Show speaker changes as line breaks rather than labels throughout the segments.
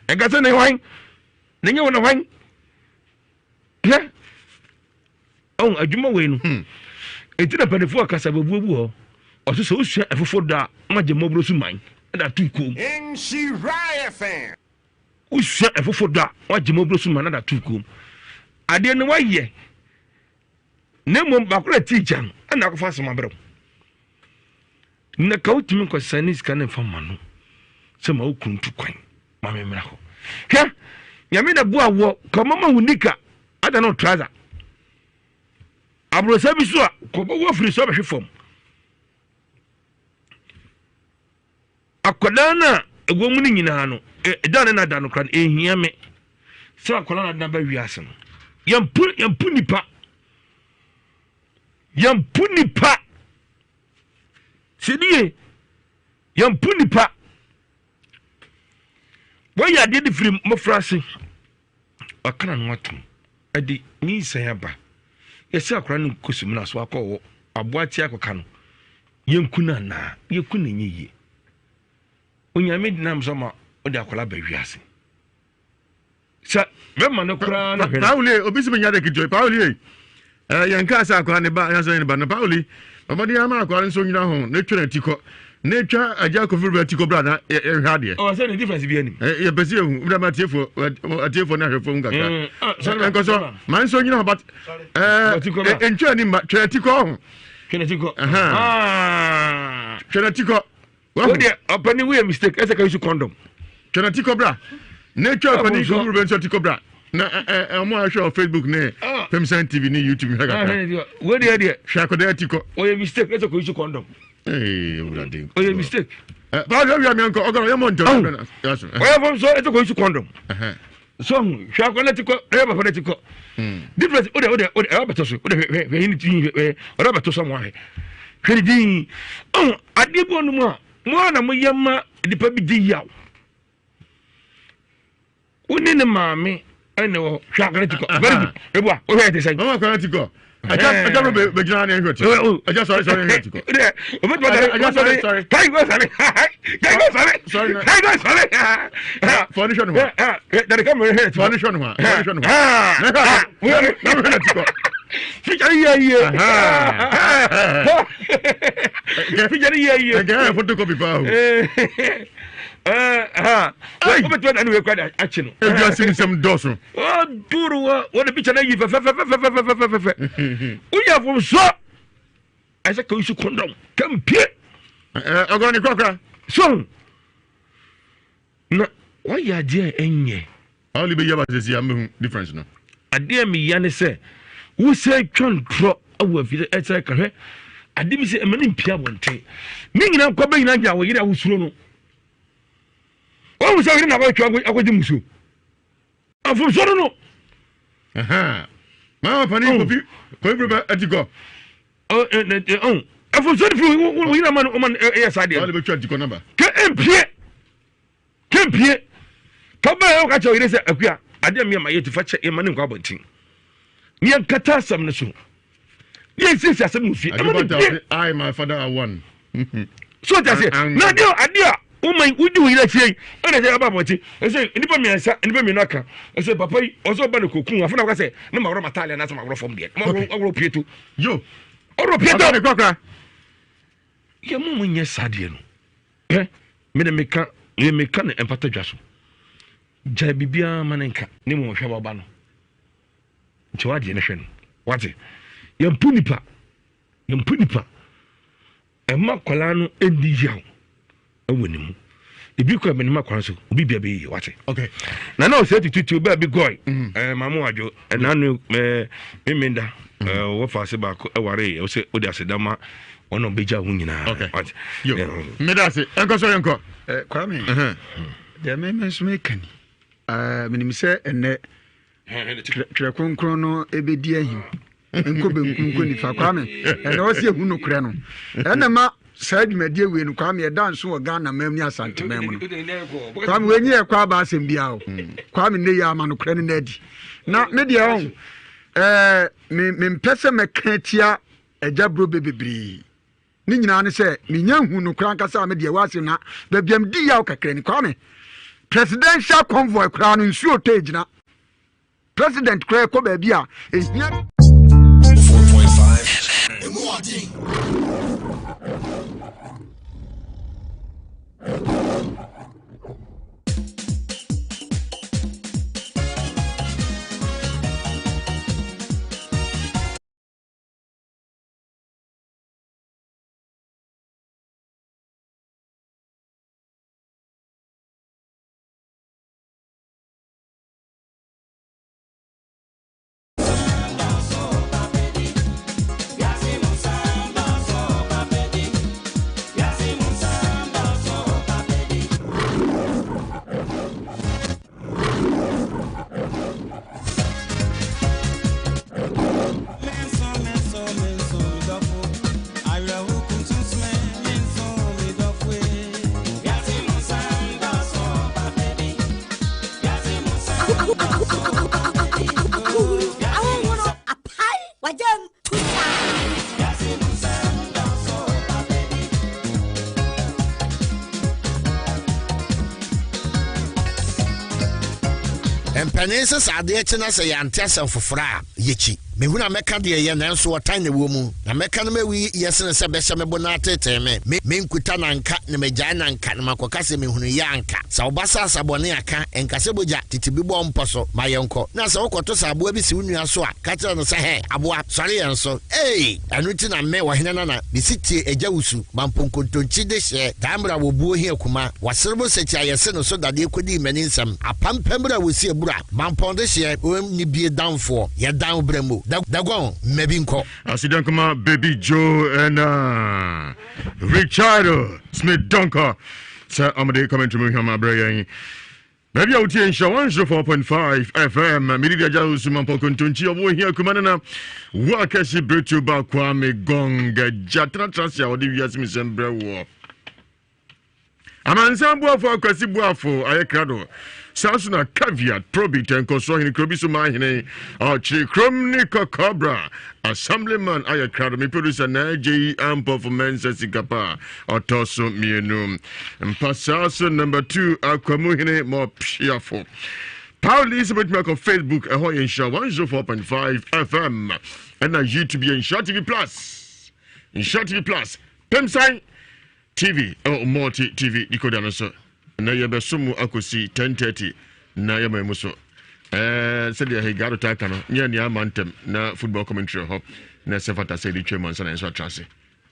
Ɛnka sɛ ne hwan na nyɛ wo na hwan. Hwɛ, ɔn adwuma wei no. Enti na mpanimfoɔ akasa bɛbuabu hɔ. Ɔso sɛ wosua ɛfofo dɔ a, na wagye mmɔborɔ so man ɛde ato kurom. Wosua ɛfofo dɔ a, na wagye mmɔborɔ so man ɛde ato kurom. Adeɛ no wayɛ, na mmom baako na ti gya no ɛna akɔfa asɛm abrɛ wo. Na ka wotumi nkɔsesa ne sika no mfa ma no sɛ ma wo kunu ntu kwan ma me mmra hɔ. Hwɛ, Nyame na boa woɔ, ka ɔmama wo nika ada no trouser. Aborɔsa bi so a, kɔbɔ wo afiri so abɛhwe fam. Akwadaa no a ɛwɔ mu no nyinaa no, ɛda ne nada no koraa no, ɛhia me sɛ akwadaa no adena ba wiase no. Yɛmpo, yɛmpo nipa. Yɛmpo nipa. Sɛdie, yɛmpo nipa. Wɔyɛ adeɛ de firi mmɔfra ase. Ɔka n'ano atom. Ɛde nyinsɛn aba. Yɛsɛ akwadaa no nkɔ sumina so akɔ wɔ aboa ti akɔka no. Yɛnku no anaa? Yɛku no nyɛ yie. Onyame denam sɛ ma ɔde akwadaa ba wiase. Sɛ bɛma no koraa na hwɛ no.
Pauli, obi si mi nya de ketewa. Pauli, eh, yɛn kaa sɛ akwadaa ne ba, yɛn sɛ ne ba no. Pauli, ɔmɔden ama akwadaa no nso nyina ho, ne twɛ n'ati kɔ, ne twa agya kofi rubɛ ti kɔ bra na yɛhwɛ adeɛ.
Ɔ sɛ ne difference bi anim.
Yɛ pɛ sɛ yɛhu, bra ma atiefoɔ, atiefoɔ ne ahwɛfoɔ hu kakra. Sɛ ne nkɔ so, ma nso nyina ho, but ɛɛ, ntwa anim ma, twɛ n'ati kɔ ho.
Twɛ n'ati kɔ.
Twɛ n'ati kɔ.
Wo deɛ ɔpɛni woyɛ mistake ɛsɛ ka use condom.
Twɛn ti kɔ bra. Ne twɛ ɔpɛni kɔkuru bɛ nso ti kɔ bra. Na ɛ ɛ ɔmo ahwɛ wɔ Facebook ne ah. Pemsan TV ne YouTube hwɛ kakra.
Wo deɛ deɛ.
Hwɛ akɔda ti kɔ.
Ɔyɛ mistake ɛsɛ ka use condom.
Ee owurade.
Ɔyɛ mistake.
Ɛ baa hwɛ wia mi nkɔ ɔgɔrɔ yɛ mɔ ntɛm.
Ɔyɛ fɔm so ɛsɛ ka use condom. So hwɛ akɔda ti kɔ ɛyɛ papa ti kɔ. Hmm. Difference o de o de o de ɛyɛ abɛtɔ so o de hwɛ hwɛ hwɛ ni hwɛ ɔde abɛtɔ so amu ahwɛ. Hwɛ ne din. Ɔn adeɛ bi wɔ nom a mo ara na moyɛ ma nipa bi di yaw. Wo ne ne maame ɛna wɔ hwɛ akɔla ti kɔ. Very good. Ebu a wohwɛ ɛte sɛn.
Mama akɔla ti kɔ. Ɛgya ɛgya bɛ bɛ gyina ne nhwɛ ti. Ɛgya sɔre sɔre nhwɛ ti kɔ.
Ɛgya sɔre sɔre. Kai go sɔre. Kai go sɔre. Kai go sɔre.
Fɔ ne hwɛ no hɔ.
Dade ka mɛ hwɛ ti
kɔ. Fɔ ne hwɛ no hɔ. Fɔ ne hwɛ no hɔ. Na hwɛ ti kɔ.
Fijari yɛ yie. Fijari yɛ yie.
Nkɛ yɛ photocopy paa o.
Wobɛtumi adane wei kora de akye no.
Ebi ase nsɛm dɔɔso.
Duru wɔ wɔde picture no ayi fɛfɛfɛfɛfɛfɛfɛ. Woyɛ afomsoɔ. Ɛsɛ ka nsu kɔndɔm ka mpie.
Ɔgɔn ne korakora.
So Na wayɛ adeɛ a ɛnyɛ.
Only bɛyi aba sɛsi a mbɛhu difference no.
Adeɛ a meya ne sɛ wosɛ twa ntorɔ wɔ afiri ɛsɛ ka hwɛ ade bi sɛ ɛma ne mpia abɔnten ne nyina nkɔ bɛ nyina gya wɔ yere a wosuro no wɔhu sɛ yere na wɔatwa akɔgye musuo afomsoɔ no no.
Maa ɔpani kofi kofi bɛ ati kɔ.
Afomsoɔ no firi wo yere ama no ɔma no ɛyɛ saa deɛ.
Ɔle bɛ twa ati kɔ naba.
Kɛ mpie kɛ mpie ka bɛyɛ ɔka kyerɛ ɔyere sɛ akua adeɛ mmea ma yɛ ti fa kyɛ yɛ ma ne nkɔ abɔnten ne yɛn kata asɛm no so ne yɛn siesie asɛm no fie ɛma ne mpie.
I my father are one.
So ɔte aseɛ na adeɛ adeɛ a woma yi wodi wo yere akyire yi ɛna sɛ ɛba abɔnten ɛsɛ nnipa mmiɛnsa nnipa mmienu aka ɛsɛ papa yi ɔsɛ ɔba no kokun afei na wɔka sɛ ne ma worɔ mataale anaasɛ ma worɔ fam deɛ ma worɔ pieto
yo
ɔworɔ pieto yɛ mo mo nyɛ saa deɛ no ɛ me de meka yɛ meka ne mpata dwa so gyae biribiara ma ne nka ne mu ɔhwɛ waba no nti wadeɛ no hwɛ no wate yɛmpo nipa yɛmpo nipa Ɛmma akwadaa no nni yaw wɔ ne mu. Ebi kɔ ɛmɛ ne ma kwan so obi bia bɛyɛ yie wate.
Okay.
Na na ɔsɛ tututu bɛɛ bi gɔi. Mm. Ɛɛ eh, maamu adwo ɛna eh, no ɛɛ eh, mmenda mm. ɛɛ wɔfa ase baako ɛware yɛ ɔsɛ ɔde aseda ma wɔn a ɔbɛgya ho nyinaa.
Okay. Wate. Yo. Mmeda ase ɛnkɔ so yɛnkɔ.
Ɛɛ Kwame. Deɛ mɛmɛ nso mɛka ni. Ɛɛ menim sɛ ɛnɛ Twerɛ Kronkron no bɛdi ahim nkɔ benkum nkɔ nifa. Kwame, ɛna ɔsi ehu nokorɛ no. Ɛna ma saa dwumadie wei no Kwame ɛda nso wɔ Ghana mam ne Asante mam no. Kwame wei nyɛ ɛkɔ aba asɛm biara o. Kwame ne yɛ ama nokorɛ no na adi. Na me deɛ ɔn ɛɛ me mempɛ sɛ mɛka atia agya burobe bebree. Ne nyinaa ne sɛ menya hu nokorɛ ankasa a me deɛ wɔ ase na baabi a medi yaw kakra ni. Kwame. Presidential convoy koraa no nsuo tɔ egyina. President koraa ɛkɔ baabi a ehia.
4.5 Emu ɔden.
Mpanin sɛ sɛ adeɛ kye na sɛ yɛante asɛm foforɔ a, yɛkyi. Mehunu a mɛka deɛ ɛyɛ, nanso ɔtan na ɛwɔ mu. Na mɛka no mawi yɛ sene sɛ bɛhyɛ me bo na ateetee me. Me, menkuta no anka, na magyae no anka, na makɔka sɛ mehunuiɛ anka. Sɛ wo ba sɛ asa bɔne a, ka, nka sɛ bogya, tete bi bɔ mpɔ so, ma yɛnkɔ. Na sɛ wokɔto sɛ aboa bi si wo nua so a, ka kyerɛ no sɛ, Hɛ, aboa, sɔre yɛn so. Ei! Ɛno nti na me, ɔhene nana, mesi tie agya wusu, ma mponkontonkyi dehyeɛ, daa mmerɛ a wɔbuo hia kuma, wɔaserebo nsakyi a yɛse no so dadeɛ kɔdii m'ani nsɛm, apampam berɛ a wɔsi abura, mampɔn dehyeɛ, onni bie danfoɔ, yɛdan wo berɛ mu, da, daguan, mma bi nkɔ.
Aseda nkɔma Baby Joe ɛna Richard Smith Donker sɛ ɔmode commentary mu hwam abrɛ yɛn. Baabi a wotie nhyira 104.5 FM mede di agya osu mampɔ kontonkyi ɔbo hia kuma ne na wo akɛse beretu ba Kwame Gong agya tenatena ase a ɔde wiase mu nsɛm brɛ woɔ. Amansan boafo Akwasi Boafo ayɛ krado. Saa nso na Caveat Probit Nkɔsoɔ Hene Kurobi so maa hene Ɔkyere Kurom ne Kɔkɔbra Assemblyman ayɛ krado. Me producer na agye yi Ampɔfo Mensah Sikapa ɔtɔ so mmienu. Mpasaa so number 2 Akwamu Hene Mɔpiafo. Pauli sɛ bɛtumi akɔ Facebook ɛhɔ yɛ Nhyira 104.5 FM ɛna YouTube yɛ Nhyira TV Plus. Nhyira TV Plus. Pemsan TV ɛwɔ Multi TV decoder no so na yɛbɛso mu akɔsi 10:30 na yɛma mu so ɛɛ sɛdeɛ Hegado taa ka no nyɛ nea ama ntɛm na football commentary hɔ na ɛsɛ fata sɛ yɛde twam ansa na yɛn nso atra ase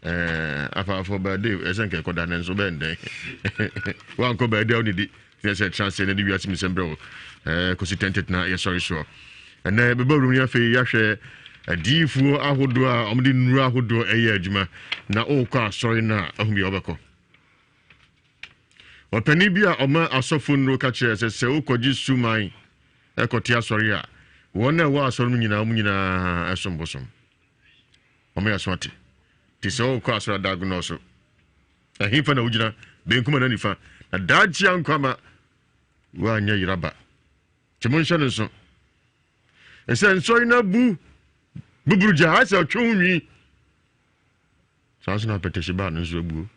ɛɛ afaafo bɛɛde ɛsɛ nka ɛkɔda ne nso bɛn dɛn wankɔ bɛɛde a wonidi na ɛsɛ ɛtra ase na de wiase mu nsɛm brɛ wo ɛɛ kɔsi 10:30 na yɛsɔre soɔ ɛnɛ bɛbɔ wurom ne afei yɛahwɛ adiyifoɔ ahodoɔ a wɔde nnuro ahodoɔ ɛyɛ adwuma na wokɔ asɔre no a ahu bia wobɛkɔ ɔpanin bi a ɔma asɔfo nnuro ka kyerɛ sɛ sɛ wokɔgye suman ɛkɔte asɔre a wɔn a ɛwɔ asɔre no nyinaa wɔn nyinaa ɛsom bosom wɔn yɛ aso ate te sɛ wokɔ asɔre adagonɔ so Ɛhefa na wogyina, benkum anaa nifa? Na daakye ankɔ ama woanyɛ yeraba. Nti monhyɛ no nso. Ɛsɛ nsɔre no abu buburu gya ayɛ sɛ ɔtwe ho nwi. Saa nso na apɛtɛhye baa no nso abuo.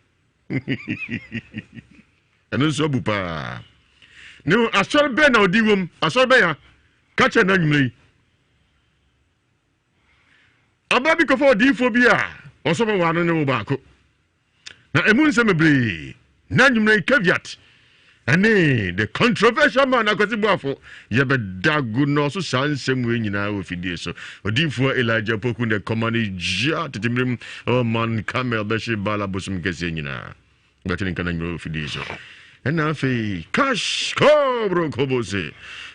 Ɛno nso abu paa. Ne asɔre bɛn na ɔdi wom? Asɔre bɛn ya? Ka kyerɛ no anwummerɛ yi. Ɔbaa bi kɔfa odiyifoɔ bi a ɔsɔfo waa no ne wo baako. Na emu nsɛm bebree. Na anwummerɛ yi caveat ɛne the controversial man Akwasi Boafo yɛbɛda gu no so saa nsɛm wei nyinaa wɔ fidie so. Odiyifoɔ Elijah Poku ne kɔma no gya tete mmerɛ mu ɛwɔ Mount Carmel bɛhye Baal abosom kɛseɛ nyinaa. Bɛte ne nka no anwummerɛ wɔ fidie so. Ɛna afei cash kɔbro kɔbose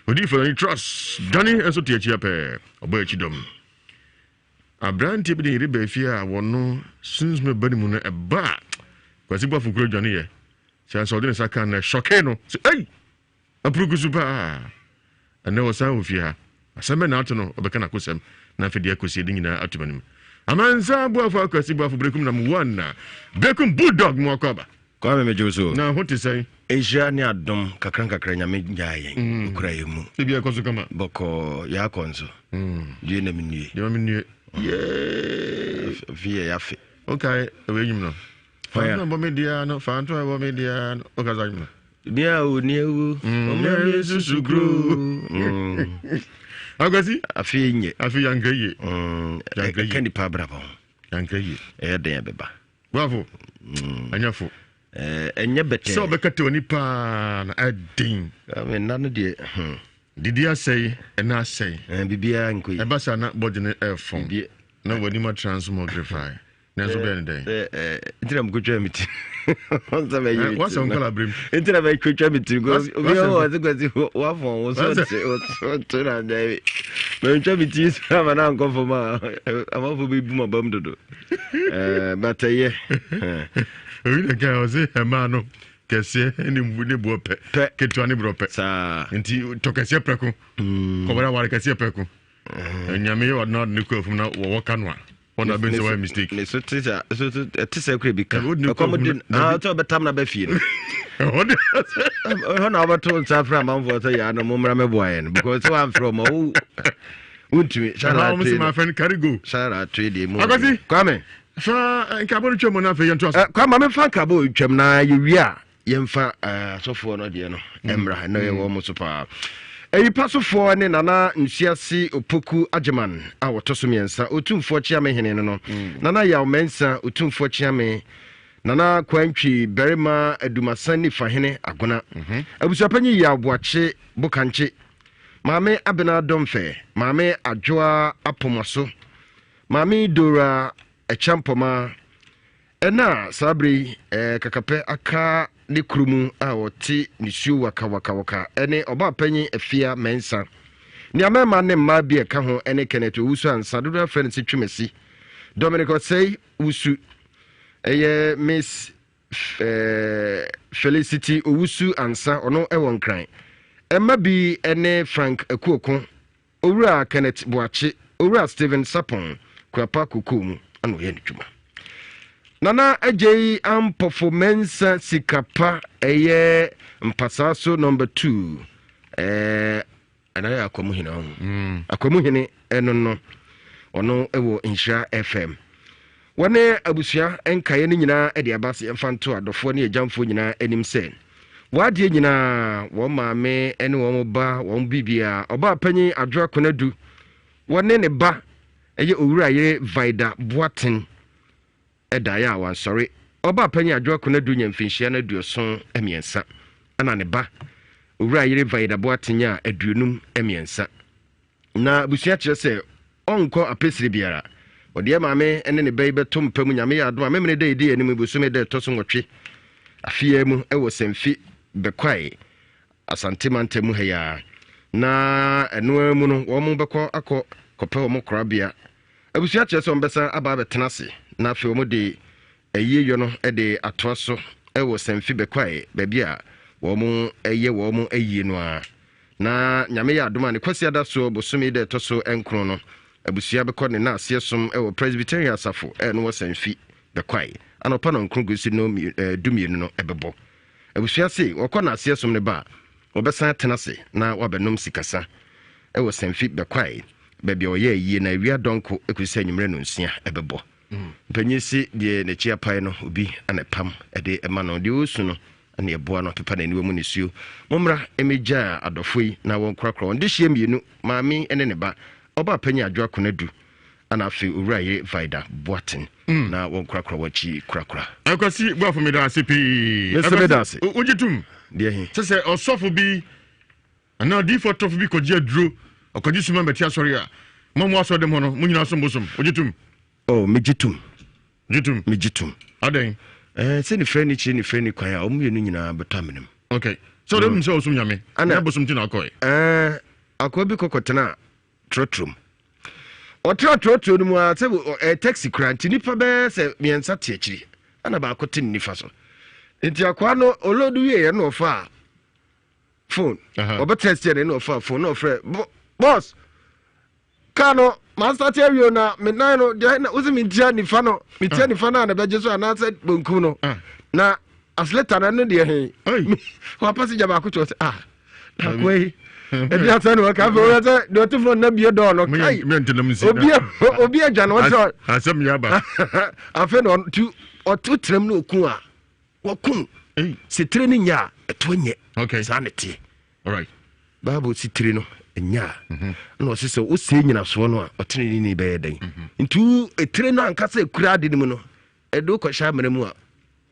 odiyifoɔ Dani Trust Dani nso te akyi apɛɛ ɔbɔ akyi dɔm. Aberanteɛ bi de yere baa fie a wɔno sunsum ɛba ne mu no ɛba a Kwasi Boafo kura dwane yɛ sɛ sɛ ɔde ne nsa ka no ɛhyɔke no sɛ ei apuruku so paa ɛnɛ ɔsan wɔ fie ha asɛm bɛ na ato no ɔbɛka n'akosɛm na afei deɛ akɔsie de nyinaa ato m'anim Amansa Boafo Akwasi Boafo Berekum nam one na Berekum Bulldog mu akɔ aba
Kwame megye wo so.
Na ho te sɛn?
Nhyira ne adom kakra nkakra Nyame nyaa yɛn mm. Okura yɛn mu.
Ebi ɛkɔ so kama.
Bɔkɔɔ yɛ akɔ nso. Mm. Due na menue.
Deɛ ma menue. Yee.
Fi yɛ yafe.
Okay, ɛwɔ enyim no. Faanto ɛbɔ me deɛ no, faanto ɛbɔ me deɛ no. Okay, sa enyim no.
Ni a o ni ewu. Ɔmo mi susu kuro.
Akwasi.
Afei nye.
Afei yanka yie.
Yanka yie. Ɛka nipa abrabɔ ho.
Yanka yie.
Ɛyɛ den ɛbɛba.
Bravo. Ɛnyɛ fo.
Ɛnyɛ bɛtɛ.
Sɛ ɔbɛkata w'ani paa na ɛden.
Nna no deɛ.
Didi asɛe, ɛna asɛe.
Biribiara nkɔ yi.
Ɛba saa na bɔgye no ɛfɔm. Na w'anim atransmogrify. Nanso bɛyɛ ne dɛn?
Nti na mekɔtwa me ti. Sɛ mɛyɛ me ti.
Wasɛ nkɔla berem.
Nti na mɛkɔtwa me ti. Obi a wɔ sɛ kwasi wafɔn wo so te na dɛbi. Mɛtwa me ti so ama na ankɔ fam a amanfo bɛbu ma bam dodo. But ɛyɛ.
Obi na kan ɔse ɛmaa no kɛseɛ ne ne boɔ pɛ ketewa ne borɔ pɛ.
Saa.
Nti tɔ kɛseɛ prɛko. Kɔbɛrɛ aware kɛseɛ prɛko. Nyame yɛ wadena ne kɔ afum na wɔwɔ ka no a. Ɔna bɛn sɛ wayɛ mistake.
Ne so te sɛ so so ɛte sɛ kura bi ka. Ɛkɔm de ah sɛ ɔbɛtam na bɛ fie no. Ɛhɔ na ɔbɛto nsa afrɛ amanfoɔ sɛ yaa no mo mmra mɛboa yɛn because sɛ wamfrɛ ɔma wo wontumi.
Ɛhɔ wɔn sɛ my friend carry go.
Sarah atoe deɛ mu.
Akwasi.
Kwame.
Fa nkabɔ no twam na afei yɛnto aso.
Kwame maame fa nkabɔ twam na yɛwie a yɛmfa asɔfoɔ no deɛ no mmra ɛnna yɛwɔ wɔn so paa. Ayipa sofoɔ ne Nana Nsuase Opoku Agyeman a wɔtɔ so mmiɛnsa, Otumfoɔ Kyeame hene no no, Nana Yaw Mensah, Otumfoɔ Kyeame, Nana Kwantwi Barima Adumasan Nifa hene Agona, Abusuapanyin Yaw Boakye Bokankye, Maame Abena Domfɛ, Maame Adwoa Apomaso, Maame Dora Akyampɔma, Ɛna a saa berɛ yi Kakapɛ aka ne kuro mu a ɔte nisuo wakawakawaka ne ɔbaapanyin Afia Mensah. Nea mmarima ne mmaa bi a ɛka ho ne Kenneth Owusu Ansah, dodoɔ afrɛ no sɛ Twumasi, Dominic Osei Wusu, ɛyɛ Miss Felicity Owusu Ansah, ɔno wɔ Nkran. Mma bi ne Frank Akuoko, Owura Kenneth Boakye, Owura Stephen Sarpong, Kuapa Kokoo mu na ɔyɛ ne dwuma. Nana Agyei Ampofo Mensah Sikapa ɛyɛ Mpasaa so number 2 ɛɛ ɛna yɛ Akwamu Hene ɔho. Akwamu Hene ɛno no ɔno ɛwɔ Nhyira FM. Wɔne abusua nkaeɛ no nyinaa de aba sɛ yɛmfa nto adɔfoɔ ne agyamfoɔ nyinaa anim sɛ, wɔn adeɛ nyinaa, wɔn maame ne wɔn ba, wɔn biribiara, ɔbaa panyin Adwoa Konadu, wɔne ne ba ɛyɛ Owura yere Vida Boateng daeɛ a wansɔre. Ɔbaa panyin Adwoa Konadu nya mfinhyia no 73, ɛna ne ba Owura yere Vida Boateng nyaa 53. Na abusua kyerɛ sɛ ɔnkɔ apɛsire biara. Ɔde yɛ maame ne ne ba yi bɛto mpa mu Nyame yɛ adom a Memene da ɛdi anim yi bosome da ɛtɔ so nwɔtwe afe yi ara mu wɔ Sɛmfi Bɛkwae Asante mantam mu ha yi ara. Na ɛno ara mu no wɔn bɛkɔ akɔ kɔpɛ wɔn korabea. Abusua kyerɛ sɛ wɔn bɛsan aba abɛtena ase na afei wɔn de ayie yɔ no de atoa so wɔ Sɛmfi Bɛkwae baabi a wɔn yɛ wɔn ayie no ara. Na Nyame yɛ adom a ne Kwasiada soɔ bosome da ɛtɔ so nkron no, abusua bɛkɔ ne naaseɛ som wɔ Presbyterian Asafo a ɛno wɔ Sanfi, Bɛkwae. Anɔpa nɔnkron kɔsi nɔ dumienu no ɛbɛbɔ. Abusua se wɔkɔ naaseɛ som no ba a, wɔbɛsan atena ase na wɔabɛnom sikasa wɔ Sanfi, Bɛkwae, baabi a wɔyɛ ayie na awia dɔnko kɔsi sɛ anwummerɛ nɔnsia ɛbɛbɔ. Mpanyin se deɛ n'akyi apae no, obi na ɛpam de ma no. Deɛ ɔresu no na ɛboa no pepa n'aniwa mu nisuo. Mommra mmɛgyaa adɔfoɔ yi na wɔnkorakora wɔn dehyeɛ mmienu, maame ne ne ba, ɔbaa panyin Adwoa Konadu ɛna afei owura yere Vida Boateng, na wɔnkorakora wɔn akyi korakora.
Akwasi Boafo meda ase pii.
Me nso meda ase.
Wogye tom?
Deɛ he?
Sɛ sɛ ɔsɔfo bi anaa odiyifoɔ tɔfo bi kɔgye aduro, ɔkɔgye suma bɛte asɔre a, mo a mo asɔre dɛm hɔ no, mo nyinaa som bosom. Wogye tom?
Oh, megye tom.
Gye tom?
Megye tom.
Adɛn?
Eh, sɛ nifirani ni kyerɛ nifirani kwan a, wɔn mmienu nyinaa bɛtɔ amena mu.
Okay. Sɛ ɔde nim sɛ ɔsom nyame, ɛnyɛ bosom ti na ɔkɔe.
Eh, akoa bi kɔkɔtena trɔtrɔ mu. Ɔtena trɔtrɔ no mu a sɛ ɛyɛ taxi koraa nti nipa bɛyɛ sɛ mmiɛnsa te akyiri, ɛna baako te ne nifa so. Nti akoa no ɔlɔdu wieɛ na ɔfaa phone. Ɔbɛtena steer no na ɔfaa phone na ɔfrɛ boss. Kaa no masate awie na me nan no deɛ na wosi mentia nifa no metia ah. nifa no a na bɛgye so anaasɛ bonkum no ah. na asleta no ɛno deɛ he wa passenger baako kyerɛ sɛ ah na akoa yi ɛdi asɛ no ɔka afei wɔyɛ sɛ deɛ ɔte fon na bie dɔɔ no kai obi obi agya no ɔsɛ
asɛm yɛ aba
afei na ɔtu ɔtu tiram no oku a wɔkum sɛ tire no nyɛ a Ɛtoɔ nyɛ.
Okay.
Saa ne teɛ.
All right.
Bible si tiri no ɛnyɛ a ɛna ɔse sɛ wosɛe nyinasoɔ no a ɔteneneni bɛyɛ dɛn? Nti etire no ankasa ekura ade no mu no ɛde wokɔhyɛ amena mu a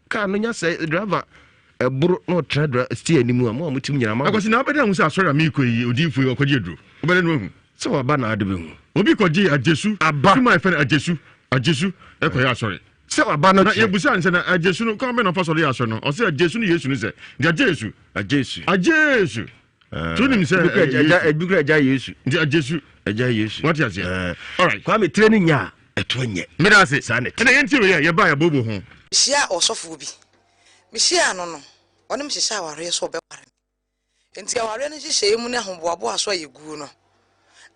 kaa no nya sɛ driver ɛboro na ɔtena dra steer anim a mo a motim nyina ma
Akwasi na wobɛdɛ hu sɛ asɔre a meekɔ yi odiyifoɔ yi ɔkɔgye aduro wobɛdɛ no ahu
sɛ waba na ade bɛhu
obi kɔgye agyesu
aba
suma ɛfɛ no agyesu agyesu ɛkɔyɛ asɔre
sɛ waba no
na
kyerɛ
yɛbusa no sɛ na agyesu no kwan bɛ na ɔfa sɔre yɛ asɔre no ɔsɛ agyesu no yesu no sɛ nti agyesu
agyesu
agyesu so wonim sɛ ɛyɛ Yesu
ebi kura agya yesu
nti agyesu
agya yesu
wate aseɛ alright
Kwame tire no nya a ɛtoɔ nyɛ
meda ase
saa ne te
ɛna yɛntie wei a yɛbaa yɛbobo ho
Mehyiaa ɔsɔfoɔ bi. Mehyiaa no no, ɔne me hyehyɛɛ awareɛ sɛ ɔbɛware me. Enti awareɛ no nhyehyɛeɛ mu ne ahoboaboa so a yɛguo no,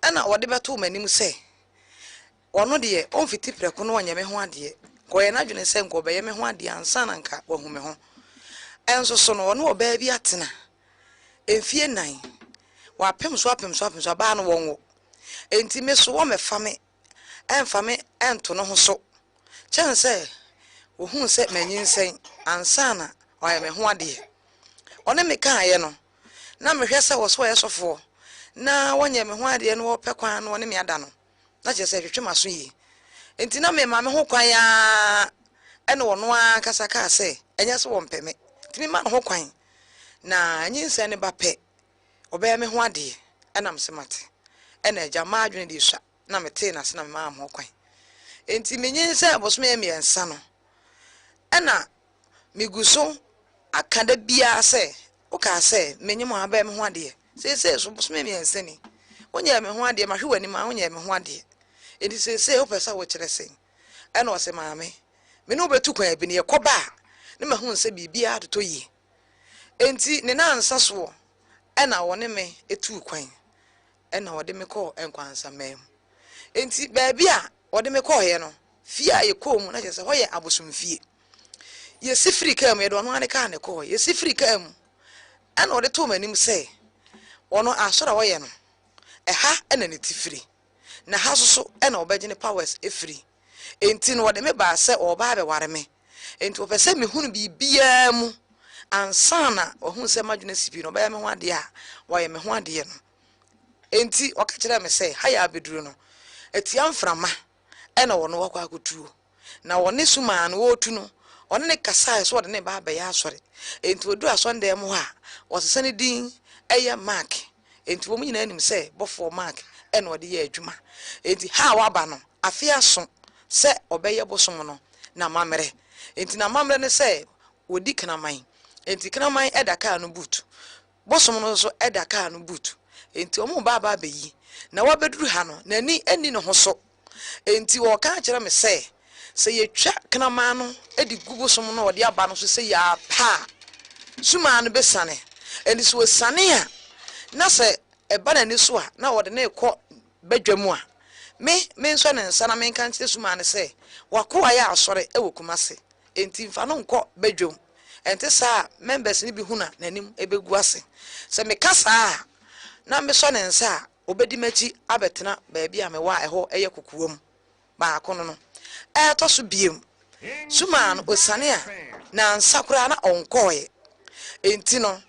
ɛna ɔde bɛtoo m'anim sɛ, ɔno deɛ ɔmfiti prɛko na ɔnyɛ me ho adeɛ. Nka ɔyɛ n'adwene sɛ nka ɔbɛyɛ me ho adeɛ ansa na nka wahu me ho. Ɛnso so no, ɔne ɔbaa bi atena mfie nnan. Wapem so apem so apem so, abaa no wɔnwo. Enti me so wɔmmɛfa me ɛmfa me nto no ho so kyɛn sɛ ohuu sɛ manyinsɛn ansa na wayɛ me ho adeɛ. Ɔne me kaeɛ no, na mehwɛ sɛ wɔ sɛ ɔyɛ sɔfoɔ na wɔnyɛ me ho adeɛ na wɔpɛ kwan na wɔne me ada no, na kyerɛ sɛ ɛtwetwe m'aso yie. Enti na mema me ho kwan ara ɛna ɔno ara ankasa kaa sɛ ɛnyɛ sɛ wɔmpɛ me. Nti mema no ho kwan na nyinsɛn no ba pɛ, ɔbɛyɛ me ho adeɛ ɛna mese mate. Ɛna agya m'adwene deɛ sua na metee n'ase na memaa me ho kwan. Enti menyinsɛn bosome mmiɛnsa no, ɛna megu so aka da biara sɛ, wokaa sɛ menye mo a wobɛyɛ me ho adeɛ. Seesei so bosome mmiɛnsa ni, wonyɛɛ me ho adeɛ, mahwɛ w'anim a wonyɛɛ me ho adeɛ. Enti seesei wopɛ sɛ wokyerɛ sɛn? Ɛna ɔse, maame, me ne wo bɛtu kwan bi na yɛkɔba a, na mahunu sɛ biribiara atotɔ yie. Enti ne nnansa soɔ ɛna ɔne me tuu kwan. Ɛnna ɔde me kɔɔ nkwansaman mu. Enti baabi a ɔde me kɔeɛ no, fie a yɛkɔɔ mu, na kyerɛ sɛ hɔ yɛ abosomfie. Yɛsi firii kaa mu, yɛde ɔno ara ne kaa na ɛkɔɔ. Yɛsi firii kaa mu, ɛnna ɔde too m'anim sɛ, ɔno asɔre a ɔyɛ no, ɛha na ne ti firi, na ha nso so na ɔbɛgye ne powers afiri. Enti no wɔde me baa sɛ ɔreba abɛware me. Enti wɔpɛ sɛ mehunu biribiara mu ansa na wɔahunu sɛ m'adwene asi pi na ɔbɛyɛ me ho adeɛ a wayɛ me ho adeɛ no. Enti ɔka kyerɛɛ me sɛ ha yɛ abɛduru no, atia mframa ɛna ɔno wakɔ akɔtuo. Na ɔne Sumaa no wɔretu no, ɔne ne kasaeɛ sɛ ɔde ne ba abɛyɛ asɔre. Enti ɔduru asɔredan mu hɔ a, wɔsesa ne din yɛ Mark. Enti wɔn nyinaa nim sɛ bɔfoɔ Mark na ɔde yɛ adwuma. Enti ha a waba no, afe aso sɛ ɔbɛyɛ bosom no n'amammerɛ. Enti n'amammerɛ ne sɛ wɔdi kraman. Enti kraman da kaa no boot. Bosom no nso da kaa no boot. Enti wɔreba aba abɛyi. Na wabɛduru ha no, n'ani nni ne ho so. Enti wɔreka akyerɛ me sɛ, sɛ yɛtwa kraman no de gu bosom no a ɔde aba no so sei ara pɛ a, sumaa no bɛsiane. Enti sɛ ɔsiane a, na sɛ ɛba n'ani so a, na wɔde no rekɔ badwa mu a, me, mensɔ ne nsa na menka nkyerɛ sumaa no sɛ, W'akoa yɛ asɔre wɔ Kumasi, enti mfa no nkɔ badwam. Ɛnte saa a, members no bi hu no a, n'anim bɛgu ase. Sɛ meka saa a, na mesɔ ne nsa a, ɔbɛdi m'akyi abɛtena baabi a mewɔ a ɛhɔ yɛ kokoam baako no no. Ɛtɔ so bio, Sumaa no, ɔsiane a, nansa koraa na ɔnkɔeɛ. Enti no,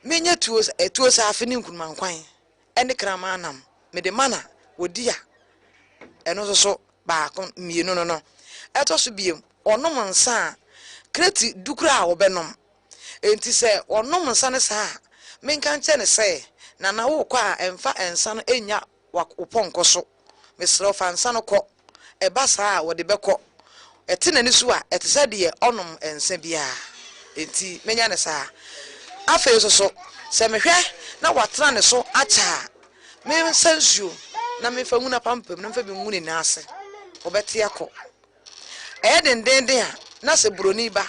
menyɛ tuo, tuo saafe ne nkurumankwan ne kraman nam mede ma na wɔdi a, ɛno nso so baako, mmienu no no. Ɛtɔ so bio, ɔnom nsa a, kreti du koraa a ɔbɛnom. Enti sɛ ɔnom nsa no saa a, menka nkyerɛ no sɛ, Nana worekɔ a, mfa nsa no nnya wo pɔnkɔ so. Mesrɛ wo, fa nsa no kɔ. Ɛba saa a, wɔde bɛkɔ. Ɛte n'ani so a, ɛte sɛ deɛ ɔnom nsã biara. Enti mɛnya no saa. Afei nso so, sɛ mehwɛ na watena ne so akyɛ a, mensa nsuo na memfa ngu n'apampam na memfa bi ngu ne nan ase. Ɔbɛte akɔ. Ɛyɛ dendeenden a, na sɛ buroni ba,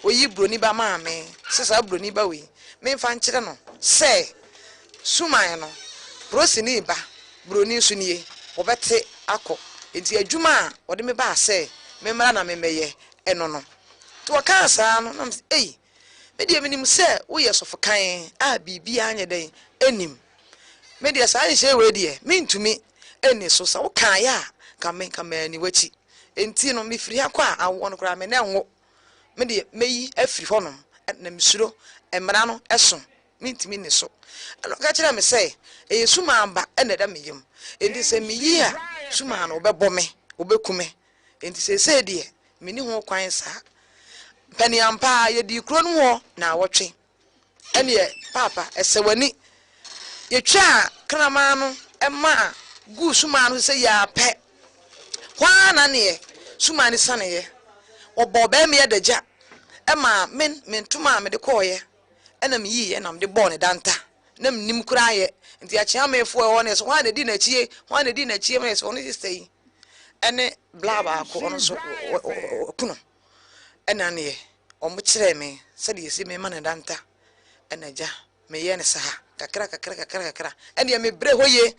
oyi buroni ba maame, sɛ saa buroni ba wei, memfa nkyerɛ no sɛ suman no, polisini ba, buroni nso nie, wɔbɛte akɔ. Enti adwuma a wɔde me baa sɛ memmra na memmɛyɛ ɛno no. Nti wɔkaa saa no, na mese, ei, me deɛ menim sɛ woyɛ sɔfo kann a biribiara nyɛ dɛn nnim. Me deɛ saa nhyehyɛe wei deɛ, mentumi nni so. Sɛ wokaeɛ a, nka me, nka manni w'akyi. Enti no, mefiri ha kɔ a, awoɔ no koraa, me nan nwo. Me deɛ, mɛyi afiri hɔnom, na mesuro. Mmara no so, mentumi nni so. Ɛnna ɔka kyerɛɛ me sɛ, Ɛyɛ sumaa ba na ɛda me yam, enti sɛ meyi a, sumaa no, wɔbɛbɔ me, wɔbɛku me. Enti seesei deɛ, menni ho kwan saa. Mpanin-ampa ara, yɛdii kuro no mu hɔ nnawɔtwe. Ɛnneɛ, Paapa, ɛsɛ w'ani. Yɛtwaa kraman no maa guu sumaa no so sɛ yei ara pɛ. Hɔ ara na neɛ sumaa no sianeeɛ. Wɔbɔɔ barima yi adagya maa me me ntoma a mede kɔeɛ na meyiiɛ na mede bɔɔ ne danta. Na mennim koraa yɛ. Nti akyeamefoɔ ɛhɔ no yɛ sɛ hwan na ɛdi n'akyi ye, hwan na ɛdi n'akyi ye, ma yɛ sɛ ɔne sista yi ɛne bla baako ɔno nso ɔkunu ɛna neɛ wɔkyerɛɛ me sɛdeɛ yɛsi mema no danta ɛna agya meyɛ no saa kakra kakra kakra kakra ɛneɛ mebrɛ hɔ yie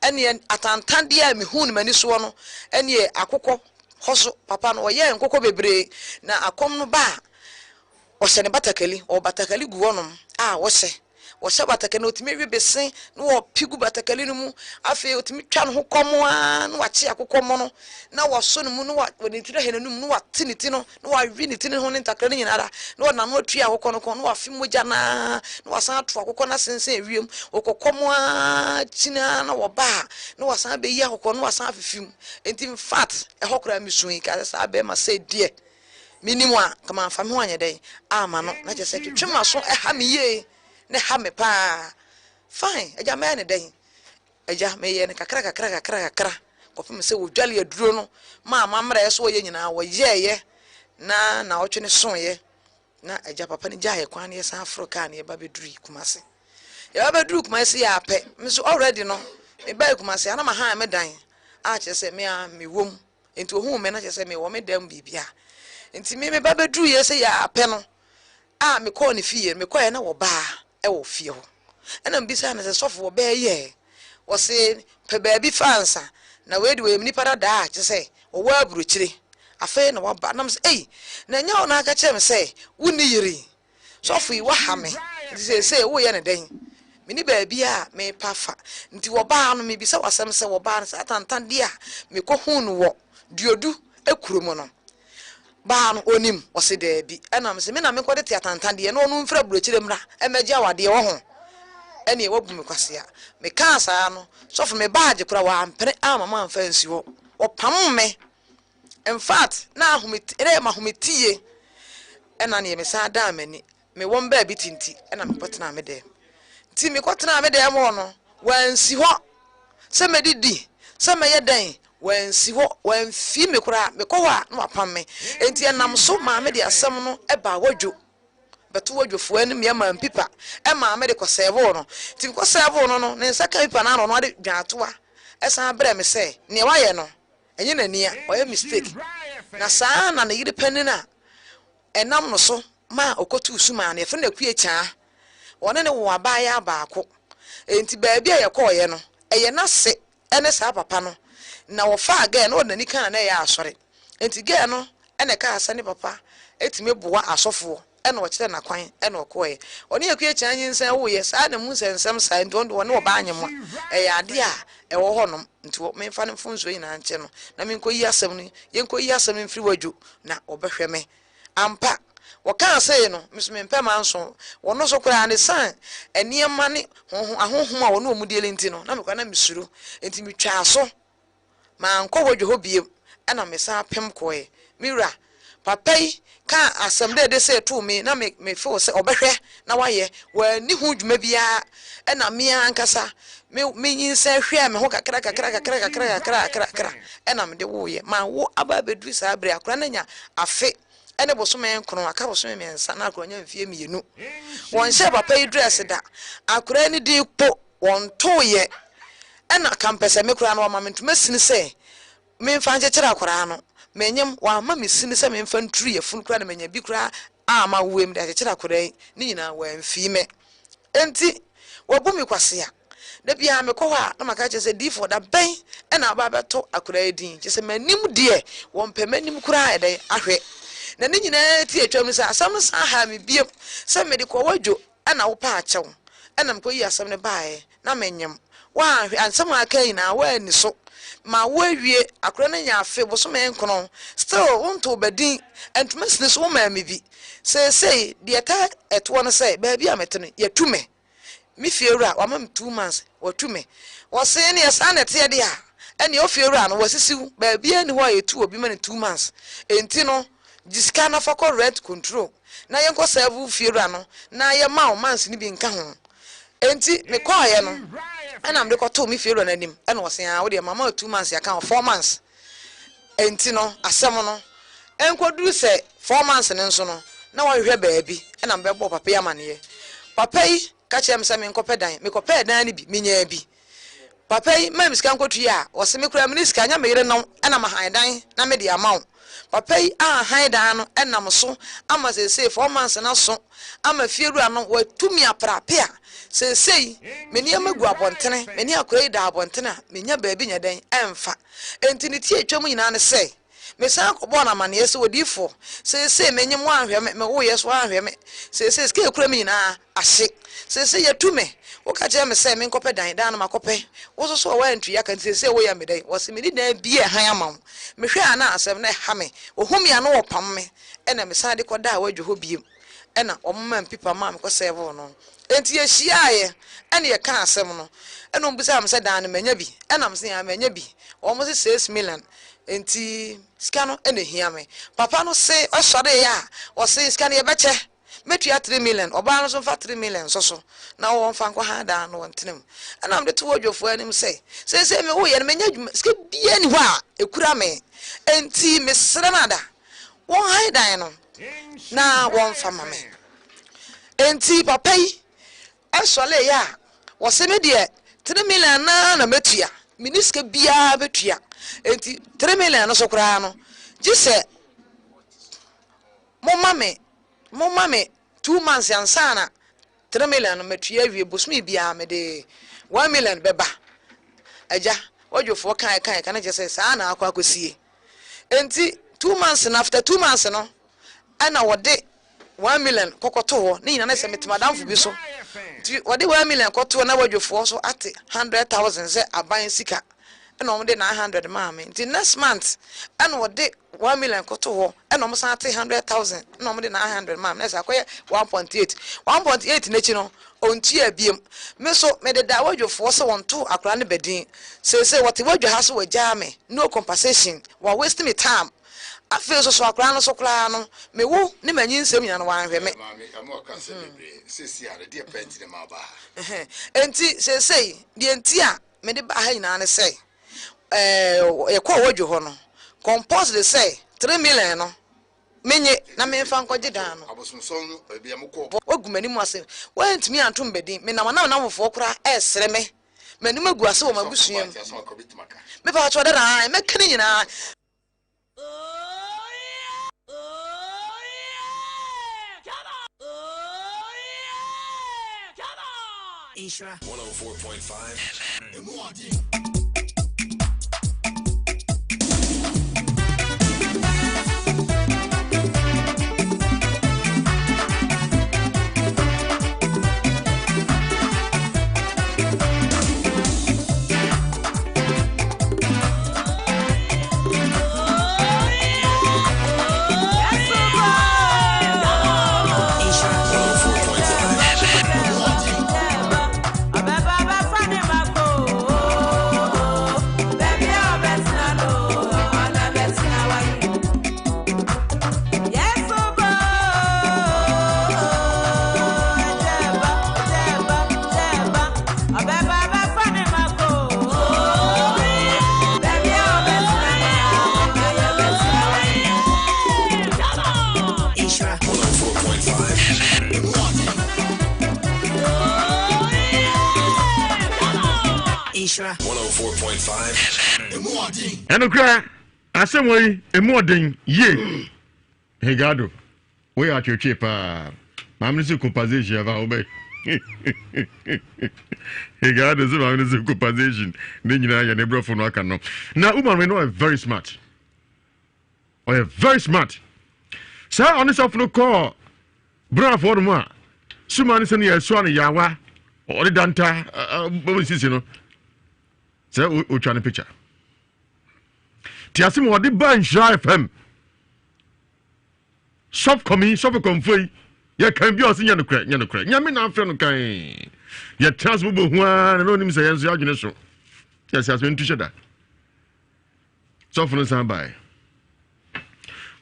ɛneɛ atantadeɛ a mehuu no m'ani soɔ no ɛneɛ akokɔ hɔ so papa no ɔyɛɛ nkokɔ bebree na akɔm no ba a ɔhyɛ ne batakali ɔwɔ batakali gu hɔnom a ɔhyɛ Wɔhyɛ batakari no, otumi we bese na wɔpe gu batakari no mu. Afei otumi twa ne ho kɔm ara na wakye akokɔmmɔ no na wasɔ ne mu na wɔde ne tiri ahɛ n'anum na wate ne ti no na wawe ne ti no ho ne ntakra no nyinaa na wɔde n'ano atua akokɔ no kɔn na wafe mogya no ara na wasan ato akokɔ no asensɛn wiem. Wɔkɔkɔm ara kyini ara na wɔba a na wasan abɛyi akokɔ no na wasan afefe mu. Enti in fact ɛhɔ koraa mesui kaa sɛ saa bɛrima sɛ deɛ Menim a, nka mamfa me ho anyɛ dɛn amma no. Na kyerɛ sɛ twetwe m'aso ɛha me yie, na ɛha me paa. Fine, agya mɛyɛ no dɛn? Agya, meyɛɛ no kakra kakra kakra kakra kɔpem sɛ wɔdwale aduro no maa amammerɛ a ɛsɛ wɔyɛ nyinaa wɔyɛeɛ na naawɔtwe no soeɛ na agya papa no gyaeɛ kwan no yɛsan foro kaa no yɛba bɛdurui Kumase. Yɛba bɛduruu Kumase yɛ apɛ, me nso already no mebae Kumase a na mahan me dan a kyerɛ sɛ me ara mewɔ mu. Nti ohuu me no kyerɛ sɛ mewɔ me dan mu biribiara. Nti me meba bɛduruiɛ sɛ yɛ apɛ no a mekɔɔ ne fie no, mekɔeɛ na wɔbaa wɔ fie hɔ. Ɛna mebisaa no sɛ sɔfo wɔbɛɛ yɛɛ? Ɔse pɛ baabi fa ansa na wei de wɔyɛ me nipa dadaa a kyerɛ sɛ wɔwɔ aburokyire. Afei na waba. Na mesɛ ei, na ɛnyɛ wo na aka kyerɛ me sɛ wonni yere yi? Sɔfo yi waha me nti seesei woyɛ no dɛn? Menni baabi a merepa afa. Nti wɔbaa no, mebisa wo asɛm sɛ wɔbaa no saa tantadeɛ a mekɔhuu no wɔ Duodu kuro mu no, baa no ɔnim? Ɔse daabi. Ɛna mese me na menkɔde te atantadeɛ na ɔno mfiri aburokyire mmra mmɛgye awadeɛ wɔ ho. Ɛneɛ wabu me kwasea. Mekaa saa no, sɔfo me baagye koraa wampene amma mamfa ansi hɔ. Ɔpamoo me. In fact, na ahomete na ɛyɛ m'ahometeɛ ɛna neɛ mesan daa m'ani mewɔ m baabi te nti ɛna mekɔtenaa me dɛm nti mekɔtenaa me dɛm hɔ no wansi hɔ sɛ mɛdidi sɛ mɛyɛ dɛn wansi hɔ wamfi me koraa mekɔ hɔ a na wapam me nti ɛnam so maa me de asɛm no ɛbaa wadwo bɛto wadwofoɔ anim yɛ maa mpipa ɛmaa me de kɔsɛɛvoo no nti mekɔsɛɛvoo no no ne nsa ka pipa no ano ɔno ade dwaatoa ɛsan brɛ me sɛ neɛ wayɛ no Ɛnyɛ n'ani a, ɔyɛ mistake. Na saa ara na ne yere panin a ɛnam no so maa ɔkɔtuu Sumaa no, yɛfrɛ no Akua Kyaa. Wɔne no woo abaayaa baako. Enti baabi a yɛkɔeɛ no, ɛyɛ n'ase ne saa papa no. Na wɔfaa girl no, ɔde n'ani kaa na ɛyɛ asɔre. Enti girl no na ɛkaa sɛ ne papa tumi boa asɔfoɔ. Ɛna ɔkyerɛɛ no akwan ɛna ɔkɔeɛ. Ɔne Akua Kyan nyinsɛn woeɛ saa na mu nsɛnsɛm saa nti ɔno deɛ ɔne ɔbaa nyem a ɛyɛ adeɛ a ɛwɔ hɔ nom nti wɔ memfa ne mfomsoɔ nyinaa nkyɛ no na menkɔyi asɛm no yɛnkɔyi asɛm no mfiri wadwo na ɔbɛhwɛ me. Ampa wɔkaa sei no me nso mempɛ manso wɔno so koraa ne san nneɛma ne honhom ahonhom a wɔne wɔn deal nti no na me koraa na mesuro nti metwaa so Mankɔ wadwa hɔ bio, ɛna mesan pem kɔɔɛ. Me wura, papa yi kaa asɛm dɛɛdɛ sei too me na me me feel sɛ ɔbɛhwɛ na wayɛ. Wanni ho dwuma biara, ɛna me ara ankasa me me nyinsɛn hwɛɛ me ho kakra kakra kakra kakra kakra kakra kakra ɛna mede woeɛ. Mawo aba abɛduru saa berɛ yi, akwadaa no anya afe ne bosome nkron, aka bosome mmiɛnsa na akwadaa anya mfeɛ mmienu. Wɔnhyɛɛ papa yi dress da. Akwadaa no din po. Wɔntooeɛ. Ɛna kampɛsɛ me koraa no wama me ntoma sini sɛ memfa nkyekyere akwadaa no. Menyem, wamma me sini sɛ memfa nturu yafunu koraa na manya bi koraa a mawoe mede akyekyere akwadaa yi. Ne nyinaa wamfii me. Enti wabu me kwasea. Da biara mekɔ hɔ a na maka akyerɛ sɛ diifoɔ da bɛn na aba abɛto akwadaa yi din? Kyerɛ sɛ m'anim deɛ wɔmpɛ m'anim koraa ɛdɛn ahwɛ. Na ne nyinaa ti atwam ne sɛ asɛm no san haa me biom sɛ mede kɔɔ wadwo Ɛna wopaa kyɛw ɛna mekɔyii asɛm no baeɛ na menyem. Woanhwɛ, nsɛm a aka nyinaa woanni so. Mawo awie, akora no anya afe, bosome nkono, still wontoo ba din, ntoma sini so womaa me bi. Seesei deɛ ɛtaa ɛtoɔ ne sɛ, baabi a mete no, yɛatu me. Me fiewura, wama me 2 months, watu me. Wɔse ɛneɛ saa na ɛteɛ deɛ a, ɛneɛ wo fiewura no, wasisi wo. Baabiara nni hɔ a yɛtu obi ma no 2 months. Enti no, gye sika na fa kɔ rent control na yɛnkɔ serve wo fiewura no na yɛma wo months no bi nka ho. Enti mekɔeɛ no, ɛna mede kɔtoo me fiewura no anim, ɛna ɔse aa wo deɛ mama wo 2 months yɛaka ho 4 months. Enti no, asɛm no, ɛnkɔduru sɛ 4 months no nso no, na wahwehwɛ baabi, ɛna mebɛbɔɔ papa yi amaneɛ. Papa yi ka kyerɛɛ me sɛ menkɔpɛ dan, mekɔpɛɛ dan no bi, menyaa bi. Papa yi maa me sika nkɔtua a, ɔse me koraa menni sika, nyɛ me yere no na mahan dan na mede ama wo. Papa yi anhan dan no nam so ama seesei 4 months no aso ama fiewura no watu me aprape a seesei me nneɛma gu abɔntene, me ne akwadaa yi da abɔntene a mennya baabi nyɛ dɛn mfa. Enti ne ti a ɛtwa mu nyinaa ne sɛ, mesan kɔbɔɔ no amanneɛ sɛ, Odiyifoɔ, seesei menyem, woanhwɛ me, mewoeɛ nso woanhwɛ me. Seesei sika a ɛkura me nyinaa ahye. Seesei yɛatu me. Woka kyerɛɛ me sɛ menkɔpɛ dan, dan no makɔpɛ. Wo nso so a woantua ka nti seesei woyɛ me dɛn? Wɔse menni dan biara a ɛhan ama wo. Mehwɛɛ a na asɛm no ɛha me. Wɔhu me a na wɔpam me. Ɛnna mesan de kɔdaa w'adwa hɔ bio. Ɛnna wɔmaa me pipa maa mekɔsɛɛvoo no. Enti yɛhyiaeɛ, ɛnna yɛkaa asɛm no. Ɛnna wɔbisaa me sɛ, Dan no manya bi? Ɛnna mese, Aane, manya bi. Wɔse 6 million. Enti sika no na ɛhia me. Papa no se ɔsɔreeɛ a, ɔse sika no yɛbɛkyɛ. Mɛtua 3 million, ɔbaa no nso mfa 3 million nso so na wɔmfa nkɔha dan no wɔntena mu. Ɛnna mede too odwofoɔ anim sɛ, seesei mewoeɛ no, mennya adwuma, sika biara nni hɔ a ɛkura me. Enti mesrɛ no ada, wɔnhan dan no na wɔmfa mma me. Enti papa yi sɔreeɛ a, ɔse me deɛ 3 million no ara na mɛtua, menni sika biara bɛtua. Enti 3 million no so koraa no, gye sɛ momma me momma me 2 months ansa na 3 million no matua awie. Bosome biara mede 1 million bɛba. Agya, wadwofoɔ kae kae ka no kyerɛ sɛ saa na akɔ akɔsie. Enti 2 months no, after 2 months no, ɛna wɔde 1 million kɔkɔto hɔ. Ne nyinaa na sɛ mete madamfo bi so. Nti wɔde 1 million kɔto hɔ na wadwofoɔ so ate 100,000 sɛ aban sika. Ɛna wɔde 900 maa me. Nti next month ɛna wɔde 1 million kɔto hɔ ɛna wɔn san ate 100,000 ɛna wɔde 900 maa me. Na sɛ akɔyɛ 1.8. 1.8 n'akyi no, ɔntua biem. Me so mede da wadwofoɔ sɛ wɔnto akwadaa no badin. Seesei wɔte wadwa ha so wɔagyaa me. No compensation. Wa waste me time. Afei nso so akwadaa no so koraa no, me wo ne m'anyinsɛm nyinaa no wanhwɛ me. Enti seesei deɛ nti a mede baa ha nyinaa ne sɛ, ɛɛ yɛkɔɔ wadwo hɔ no, compulsory sɛ 3 million no menye na memfa nkɔgye dan no. Wagu m'anim ase, wantumi anto me badin. Menam a na m'adamfofoɔ koraa ɛresere me. M'anim agu ase wɔ m'abusua mu. Mepa kyɛw dada, ae, mɛka ne nyinaa.
Nhyira.
104.5 FM.
Nhyira.
104.5 FM.
Nhyira.
104.5 FM.
Nhyira.
104.5 FM.
Ɛnokora asɛm wɔ yi emu ɔden yie. Hegado, woyɛ atwetwe paa. Maame no sɛ compensation afa wobɛ. Hegado sɛ maame no sɛ compensation ne nyinaa yɛ ne brɔfo no aka no. Na woman wei no ɔyɛ very smart. Ɔyɛ very smart. Saa ɔne sɔfo no kɔɔ Brafoɔ no mu a suma no sɛ no yɛ soa no yawa ɔde danta bɔbɔ sisi no. Sɛ otwa ne picture. Te ase mu ɔde ba Nhyira FM. Sɔf kɔmi, sɔfo kɔmfo yi, yɛ kan bi a ɔse nyɛ nokorɛ, nyɛ nokorɛ. Nyame na afrɛ no kan. Yɛtena ase bobɔ hu ara na onim sɛ yɛn nso yɛadwene so. Yɛsɛ asɛm ntu hyɛ da. Sɔfo no san bae.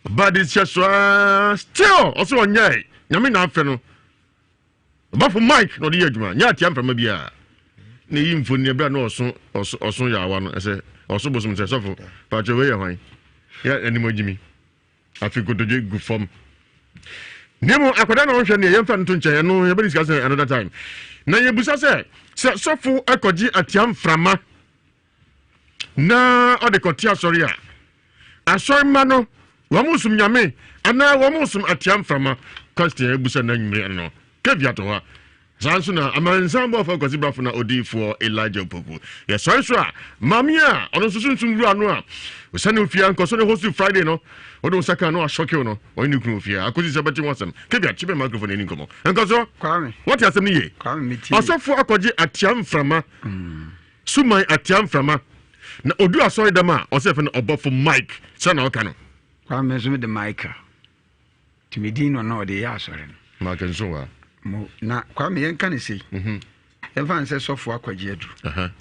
Ɔbaa de hyɛ so ara still ɔsɛ ɔnyɛe. Nyame na afrɛ no. Ɔbɔfo Mike na ɔde yɛ adwuma, nyɛ atea mframa biara. Na eyi mfoni ɛberɛ a na ɔso ɔso ɔso yaawa no ɛsɛ ɔso bosom sɛ sɔfo paakyɛ wei yɛ hwan? Yɛ anim agyimi. Afi nkotodwe gu fam. Na mmom akwadaa na ɔnhwɛ neɛ yɛmfa nto nkyɛn ɛno yɛbɛ discuss another time. Na yɛbusa sɛ sɛ sɔfo ɛkɔgye atea mframa na ɔde kɔte asɔre a, asɔre mma no wɔn som nyame anaa wɔn som atia mframa? Question ebusa na nwumire no caveat wɔ ha. Saa nso na amansan bɔfo Kwasi Brafo na odiyifoɔ Elijah Opoku. Yɛsɔre so a, maame a ɔno nso sunsum wura no a ɔsane ofie a nkɔso ne host Friday no, wode wo nsa kan no asɔkew no, ɔne ne kunu ofie a akosi sɛ bɛte ho asɛm. Caveat, kye bɛn microphone ani nkɔmmɔ. Nkɔso, wɔte asɛm no yie. Ɔsɔfo akɔgye atia mframa. Mm. Suman atia mframa. Na odu asɔredɛm a, ɔsɛ yɛfrɛ no ɔbɔfo Mike. Sɛ na ɔka no.
Kwame nso mede Michael. Nti me din no na ɔde yɛ asɔre no.
Mike nso wa.
Mo na Kwame yɛnka ne sei. Mhm. Yɛmfa no sɛ sɔfo akwagye aduru.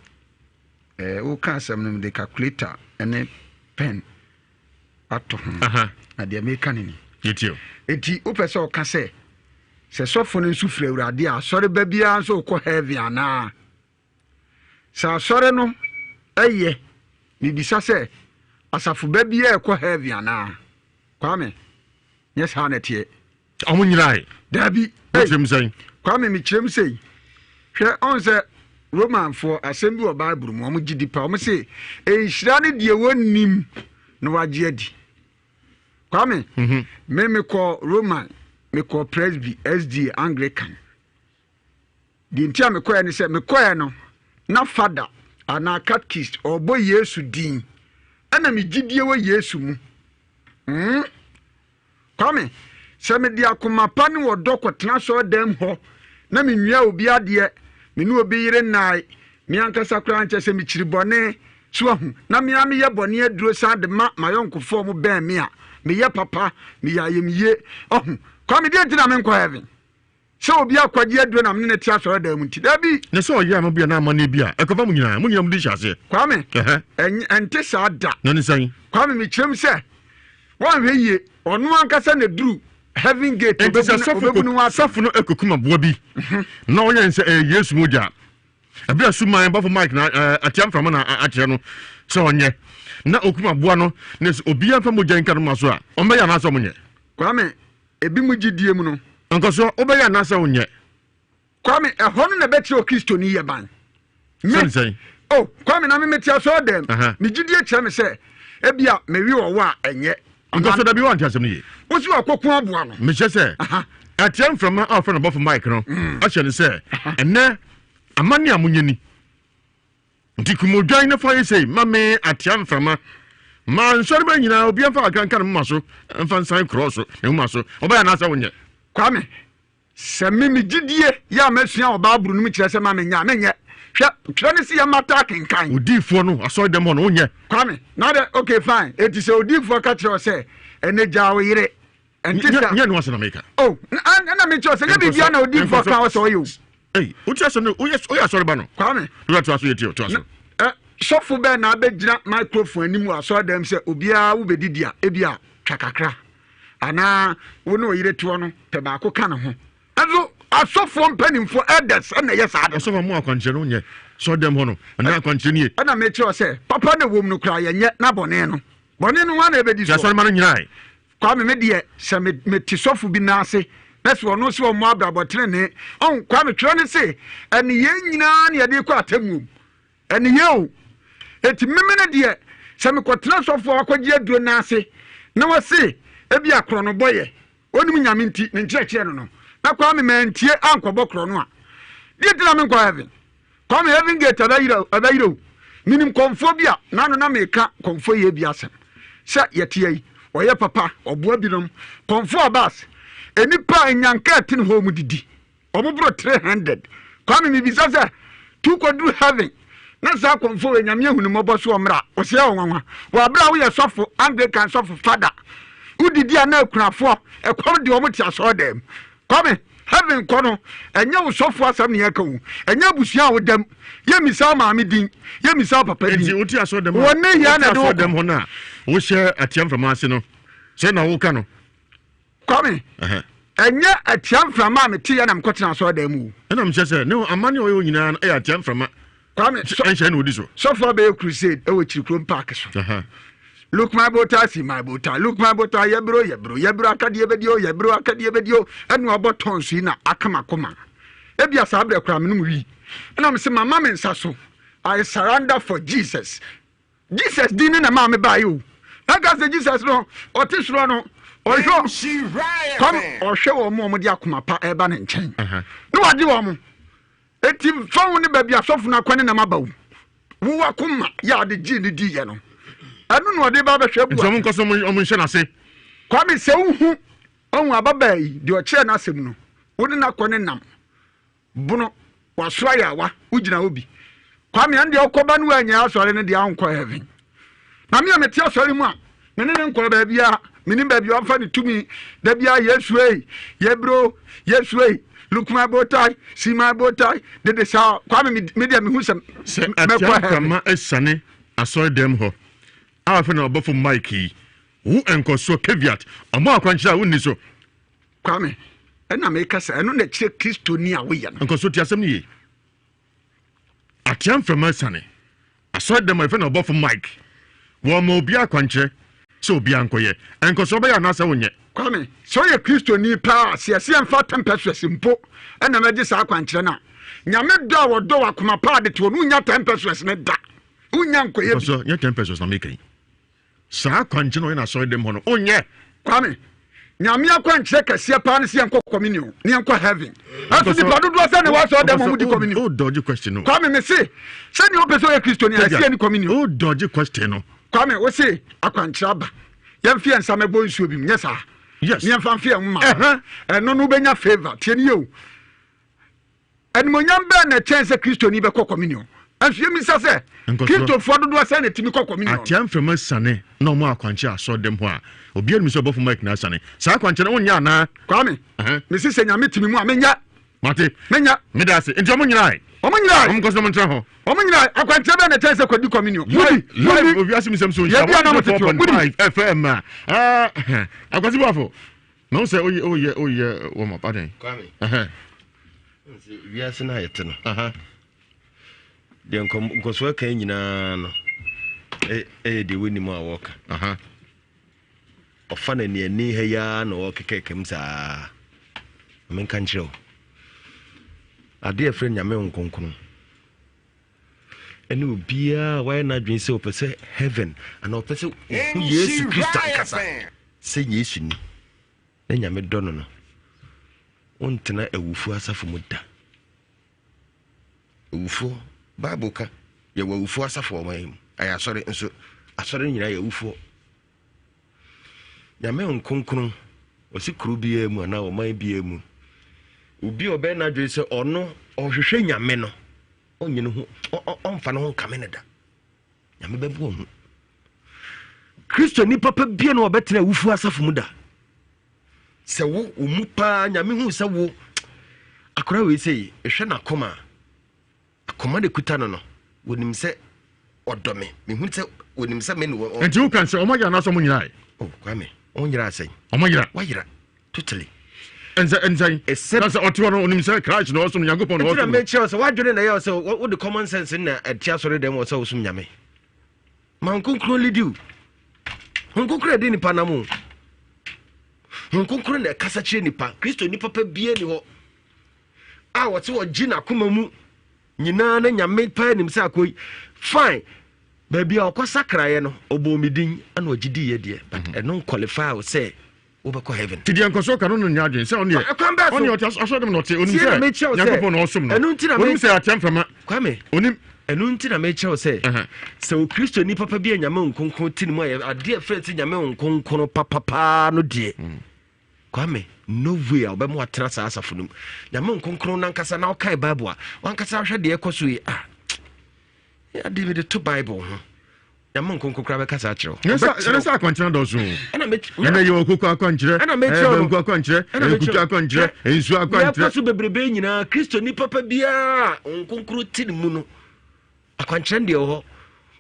Ɛɛ woka asɛm no mede calculator ne pen ato ho. Na deɛ meka no ni. Eti wopɛ sɛ ɔka sɛ sɛ sɔfo no nso firi Awurade a asɔre ba biara nso kɔ heaven anaa? Sɛ asɔre no yɛ, mebisa sɛ, asafo ba biara ɛkɔ heaven anaa? Kwame, nyɛ saa na ɛteɛ.
Ɔmo nyinae.
Daabi.
Wokyerɛm sɛn?
Kwame, mekyerɛm sei. Hwɛ, ɔn sɛ Romanfoɔ, asɛm bi wɔ Bible mu, ɔmo gye di pa. Ɔmo se, nhyira ne deɛ wɔnnim na wagye adi. Kwame, mm -hmm. me mekɔ Roman, mekɔ Presby, SDA, Anglican. Deɛ nti a mekɔɛ ne sɛ, mekɔɛ no, na fada anaa catechist ɔrebɔ Yesu din, ɛna me gyidie wɔ Yesu mu. Mm. Kwame, sɛ mede akoma pa ne ɔdɔ kɔtena asɔredan mu hɔ na menwia obi adeɛ, me ne obi yere nnae, me ankasa koraa nkyɛ sɛ mekyiri bɔne, so ahu, na me ara meyɛ bɔne aduro san de ma m'ayɔnkofoɔ a wɔbɛn me a, meyɛ papa, meyɛ ayamyie, ɔho. Kwame, deɛ nti na menkɔ heaven? Sɛ obi akwagye aduro na mene no te asɔredan mu nti, dabi.
Na sɛ ɔyɛ ama bi anaa amanneɛ bi a, ɛkɔfa mo nyinaa, mo nyinaa mode hyɛ aseɛ.
Kwame, ɛnte saa da.
Na ne sɛn?
Kwame, mekyerɛ mu sɛ, woanhwɛ yie, ɔno ankasa na duru heaven gate,
Enti sɛ
ɔbɛbu ne ho atɛn.
Sɔfo no ɛkɔkum aboa bi, na ɔyɛ ne sɛ ɛyɛ Yesu mogya a, ɛberɛ a suman bɔfo Mike na atia mframa na akyerɛ no sɛ ɔnyɛ, na ɔkum aboa no, na sɛ obiara mfa mogya nka no mma so a, ɔmbɛyɛ anaasɛ ɔmonyɛ?
Kwame, Ebinom gyidie mu no.
Nkɔsoɔ, wobɛyɛ anaasɛ wonyɛ?
Kwame, ɛhɔ no na ɛbɛkyerɛ Okristoni yɛ ban.
Me, Sɛne sɛn?
Oh, Kwame, na me mete asɔre dɛm. Me gyidie kyerɛ me sɛ, ebia mewe ɔwɔ a ɛnyɛ.
Nkɔsoɔ, dabi, woante asɛm no yie.
Wosi wakɔko aboa no.
Mekyerɛ sɛ, atia mframa a wɔfrɛ no ɔbɔfo Mike no mm. ahyɛ no sɛ, ɛnnɛ, amanne a monyɛ ni. Nti kum odwan na fa yɛ sei ma me atea mframa. Ma nsɔreba nyinaa obiara mfa kakra nka ne moma so mfa nsan korɔ so ne moma so. Wobɛyɛ anaasɛ wonyɛ?
Kwame, sɛ me me gyidie yɛ a masua wɔ Bible no mu kyerɛ sɛ ma menyɛ a, menyɛ. Hwɛ, twerɛ no se yɛmmata akenkan.
Odiyifoɔ no, asɔredɛm hɔ no, wonyɛ?
Kwame, na dɛ, okay fine. Enti sɛ odiyifoɔ ka kyerɛ wo sɛ, ɛnɛ gyaa wo yere, ɛnte saa?
Nyɛ no asɛm na meka.
Oh, ɛna mekyerɛ sɛ nyɛ biribiara na odiyifoɔ ka wɔ sɛ ɔyɛ
o. Ei, wote asɛm no, woyɛ woyɛ asɔreba no.
Kwame.
Wura to aso yɛ tie, to aso.
Ɛ sɔfo bɛn na abɛgyina microphone anim wɔ asɔredan mu sɛ obiara wobɛdidi a ebi a twa kakra anaa wo ne ɔyere toɔ no pɛ baako ka ne ho. Ɛnso asɔfoɔ mpanimfoɔ elders ɛna ɛyɛ saa de.
Ɔsɔfo mu akwankyerɛ no nyɛ sɔdɛm hɔ no anaa akwankyerɛ nie.
Ɛna mekyerɛ sɛ papa na ɛwɔ mu no koraa yɛnyɛ na bɔne no bɔne no hwan na ɛbɛdi soɔ.
Asɔrema no nyinae.
Kwame me deɛ sɛ me me te sɔfo bi nan ase na sɛ ɔno sɛ ɔmmɔ abrabɔ tenenee ɔn Kwame twerɛ ne se ɛneyɛɛ nyinaa ne yɛde kɔ atemmuom ɛneyɛɛ o eti meme no deɛ sɛ mekɔtena sɔfo a wakɔgye aduro nan ase na wɔse ebi a korɔ no bɔ yɛ onim nyame nti ne nkyerɛkyerɛ no no na Kwame mantie ankɔbɔ korɔ no a deɛ nti na menkɔ heaven Kwame heaven gate ɛbɛyerɛ ɛbɛyerɛ o. Menim kɔmfoɔ bi a n'ano na meka kɔmfoɔ yɛ bi asɛm sɛ yɛteɛ yi ɔyɛ papa ɔboa binom kɔmfoɔ Abbas nnipa a nyanka ɛte ne hɔ ɔmo didi ɔmo boro 300 Kwame mebisa sɛ tu kɔduru heaven Na saa akɔmfo wei Nyame ahu no mmɔbɔ so ɔmmra ɔsɛ yɛ ɔnwanwa wɔ abere a woyɛ sɔfo Anglican sɔfo fada wodidi a na akunafoɔ ɛkɔm de wɔn te asɔre dɛm Kwame heaven kɔ no ɛnyɛ wo sɔfo asɛm ne yɛka o ɛnyɛ abusua a wodam yɛmmisa wo maame din yɛmmisa wo papa din
Nti wote asɔre dɛm
wɔ ne hia na
wote
ɛde
asɔre
wo
dɛm hɔ no a wohyɛ atia mframa ase no sɛ na woka no.
Kwame, ɛnyɛ atia mframa a meteyɛ na mekɔtena asɔredan mu o.
Ɛna mehyɛ sɛ ne amane a ɔyɛ nyinaa no ɛyɛ atia mframa.
Kwame,
ɛnhyɛ na odi so.
Sɔfo abɛyɛ crusade ɛwɔ Kyirikurom park so. Look my bota, see my bota. Look my bota, yɛbro, yɛbro, yɛbro akadeɛ bɛdi o, yɛbro akadeɛ bɛdi o. Ɛna ɔbɔ tɔn so yi na aka makoma. Ebia saa berɛ koraa menom wii. Ɛna mese mama me nsa so. I surrender for Jesus. Jesus din no na ɛmaa me baeɛ o. Na nka sɛ Jesus no ɔte soro no ɔhwɛ kwam ɔhwɛ wɔn a wɔde akoma pa ɛreba ne nkyɛn na wagye wɔn. Eti fa wo ne baabi asɔfo no akɔ ne nam aba wo. Wo akoma yɛ ade gye ne di yɛ no. Ɛno na ɔde ba bɛhwɛ bu.
Nti wɔn nkɔ so wɔn nhyɛ n'ase.
Kwame sɛ wohu ɔhu ababaa yi deɛ ɔkyerɛ n'asɛm no wo ne n'akɔ ne nam. Bono, waso ayaawa, wogyina hɔ bi. Kwame, ɛno deɛ wokɔba no woanyɛ asɔre no deɛ wonkɔ heaven. Na me a mete asɔre mu a, me ne ne nkɔɔ baabiara, menim baabi a ɔmfa ne tumi. Da biara Yesu ei, yɛbro, Yesu ei, look my bow tie, see my bow tie, dede saa. Kwame, me deɛ mehu sɛ
Sɛ
mɛkɔ
atia
heaven.
mframa asiane asɔre dɛm hɔ a wɔfrɛ no ɔbɔfo Mike yi, wo nkɔsoɔ caveat, ɔma akwankyerɛ a wonni so.
Kwame, ɛna meka sɛ ɛno na ɛkyerɛ Kristoni a woyɛ no.
Nkɔso ti asɛm no yie. Atea mframa asiane. Asɔre dɛm a yɛfrɛ no ɔbɔfo Mike. Wɔma obiara akwankyerɛ sɛ obiara nkɔyɛ. Nkɔso wobɛyɛ anaasɛ wonyɛ.
Kwame, sɛ woyɛ Kristoni paa a, sɛ yɛse yɛmfa tempɛsoɛs mpo na mɛgye saa akwankyerɛ no a, Nyame dɔ a wɔdɔ wɔ akoma paa de toɔ no, wonnya tempɛsoɛs no da. Wonnya nkɔyɛ bi.
Nkɔso, nyɛ tempɛsoɛs na meka yi. Saa akwankyerɛ na ɔyɛ no asɔre dɛm hɔ no, onyɛ.
Kwame, Nyame akwankyerɛ kɛseɛ paa ne sɛ yɛnkɔ communion ne yɛnkɔ heaven. Ɛnso nipa dodoɔ sɛ ne wɔ asɔre dɛm ɔmo di communion.
O dodge question no.
Kwame, me se, sɛnea wopɛ sɛ ɔyɛ Kristoni a, ɛsɛ yɛni communion.
O dodge question no.
Kwame, wo se akwankyerɛ aba. Yɛmfe yɛn nsa mɛbɔ nsuo bi mu, nyɛ saa?
Yes.
Ne yɛmfa mfe yɛn moma. Ɛno no wobɛnya favor. Tie ne yie o. Animuonyam bɛn na ɛkyɛn sɛ Kristoni bɛkɔ communion? Nanso yemmisa sɛ, Kristofoɔ dodoɔ sɛn na ɛtumi kɔ communion?
Atea mframa siane na wɔn akwankyerɛ asɔre dɛm hɔ a, obiara nim sɛ ɔbɔfo Mike na asiane. Saa akwankyerɛ no wonyɛ anaa?
Kwame, mese sɛ Nyame te me mu a, menyɛ.
Mate.
Menyɛ.
Meda ase. Nti wɔn nyerae.
Wɔn nyerae.
Wɔn nkɔ so na wɔn ntena hɔ.
Wɔn nyerae. Akwankyerɛ bɛn na ɛkyɛn sɛ kɔdi communion? Mudi.
Mudi. Owiase mu nsɛm so nhyira.
Yɛbi anam tete hɔ. Mudi.
104.5 FM a. Akwasi Boafo. Na wo sɛ woyɛ woyɛ woyɛ wɔn apa dɛn.
Kwame. Wiase no a yɛte no. Deɛ nkɔsoɔ ɛka nyinaa no ɛyɛ deɛ wɔnim a wɔka. Ɔfa no aniani ha yi ara na ɔkekɛkɛ mu saa. Menka nkyerɛ wo. Adeɛ ɛfrɛ Nyame nkonkron. Ɛne obiara a wayɛ n'adwene sɛ ɔpɛ sɛ heaven anaa ɔpɛ sɛ ɔhu Yesu Kristo ankasa sɛ Yesu ni na Nyame dɔ no no, wontena awufoɔ asafo mu da. Awufoɔ, Bible ka yɛwɔ awufoɔ asafo wɔ ɔman yi mu, ɛyɛ asɔre nso asɔre no nyinaa yɛ awufoɔ. Nyame Nkronkron, ɔse kuro biara mu anaa ɔman biara mu, obi a ɔbɛyɛ n'adwene sɛ ɔno ɔhwehwɛ Nyame no, ɔnyɛ ne ho, ɔmfa ne ho nkame no da. Nyame bɛboa ho. Kristo ni papa bia na ɔbɛtena awufoɔ asafo mu da. Sɛ wo, wo mu paa, Nyame hu sɛ wo, akora wei sɛ, ehwɛ n'akoma a, Akoma na ekuta no no, wɔnim sɛ ɔdɔ me. Mehu sɛ wɔnim sɛ me ne wɔ.
Nti woka sɛ ɔmo ayera anaasɛ ɔmo nyerae?
Oh, Kwame, ɔmo nyera asɛn.
Ɔmo ayera.
Wayera totally.
Ɛnsɛ ɛnsɛn.
Ɛsɛ.
Na sɛ ɔte hɔ no onim sɛ Christ na ɔsom Nyankopɔn na ɔsom.
Ɛti na mekyerɛ sɛ wadwene na ɛyɛ sɛ wode common sense na ɛte asɔre dɛm wɔ sɛ wosom Nyame. Ma nkonkron lidi o. Nkonkron ɛde nipa nam o. Nkonkron na ɛkasa kyerɛ nipa. Kristo nipa pa bia ni hɔ. a wɔte wɔgye n'akoma mu nyinaa na Nyame paa nim sɛ akɔ yi fine baabi a ɔkɔ sakraeɛ no ɔbɔɔ me din ɛna ɔgye diiɛ deɛ but mhm. ɛno nqualify wo sɛ wobɛkɔ heaven.
Ti deɛ nkɔso ka no no nyɛ adwene sɛ ɔne
ɛkwan bɛɛ so
ɔne ɔte asɔre dɛm na ɔte onim sɛ Nyankopɔn na ɔsom no
ɛno nti na
onim sɛ akyɛ mframa
Kwame
onim
ɛno nti na mekyerɛw sɛ sɛ okristoni papa bi a Nyame nkonkron te ne mu a adeɛ frɛ sɛ Nyame nkonkron papapaa no deɛ mm. Kwame, no way a ɔbɛma watena saa asafo no mu. Nyame nkonkron nankasa na ɔkae Bible a, wankasa ahwɛ deɛ ɛkɔ so yi ah. Ade mede to Bible ho. Nyame nkonko koraa bɛka saa kyerɛ wo.
Ɛne sɛ akwankyerɛ dɔɔso. Ɛna yɛ ɔkoko akwankyerɛ, ɛyɛ banku akwankyerɛ, ɛyɛ kutu akwankyerɛ, nsuo akwankyerɛ.
Deɛ ɛkɔ so bebrebe nyinaa, Kristo ni papa biara nkonkoro te ne mu no, akwankyerɛ no deɛ wɔ hɔ.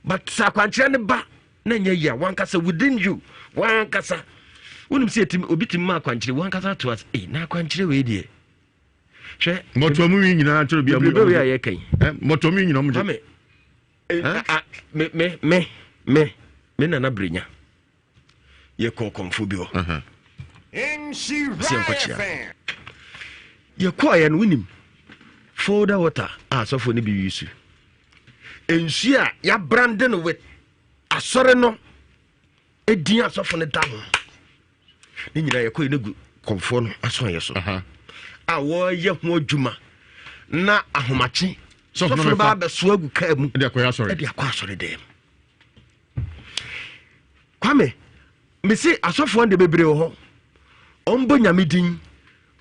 But sɛ akwankyerɛ no ba na nyɛ yie a, wankasa within you, wankasa. Wonim sɛ yɛtumi obi tumi ma akwankyerɛ, wankasa to ase, ei na akwankyerɛ wei deɛ. Hwɛ.
Mmɔtoa mu wi nyinaa kyerɛ obi a.
Bebrebe wei a yɛka yi.
Mmɔtoa mu wi nyinaa ɔmo gye.
Me me me me me nana brenya yɛkɔɔ kɔmfo bi hɔ sɛ yɛnkɔkyea yɛkɔɔyɛ no wonim folder water a asɔfoɔ no bi yi su nsuo a yɛabrande no with asɔre no ɛdin asɔfo no da ho ne nyinaa yɛkɔ yɛ no gu kɔmfoɔ no asoayɛ so a wɔyɛ ho adwuma na ahomakye sɔfo no baa bɛsoa agu kaa mu
de
akɔ asɔre dɛm. Kwame, mese asɔfoɔ no de bebree wɔ hɔ ɔmbɔ nyame din,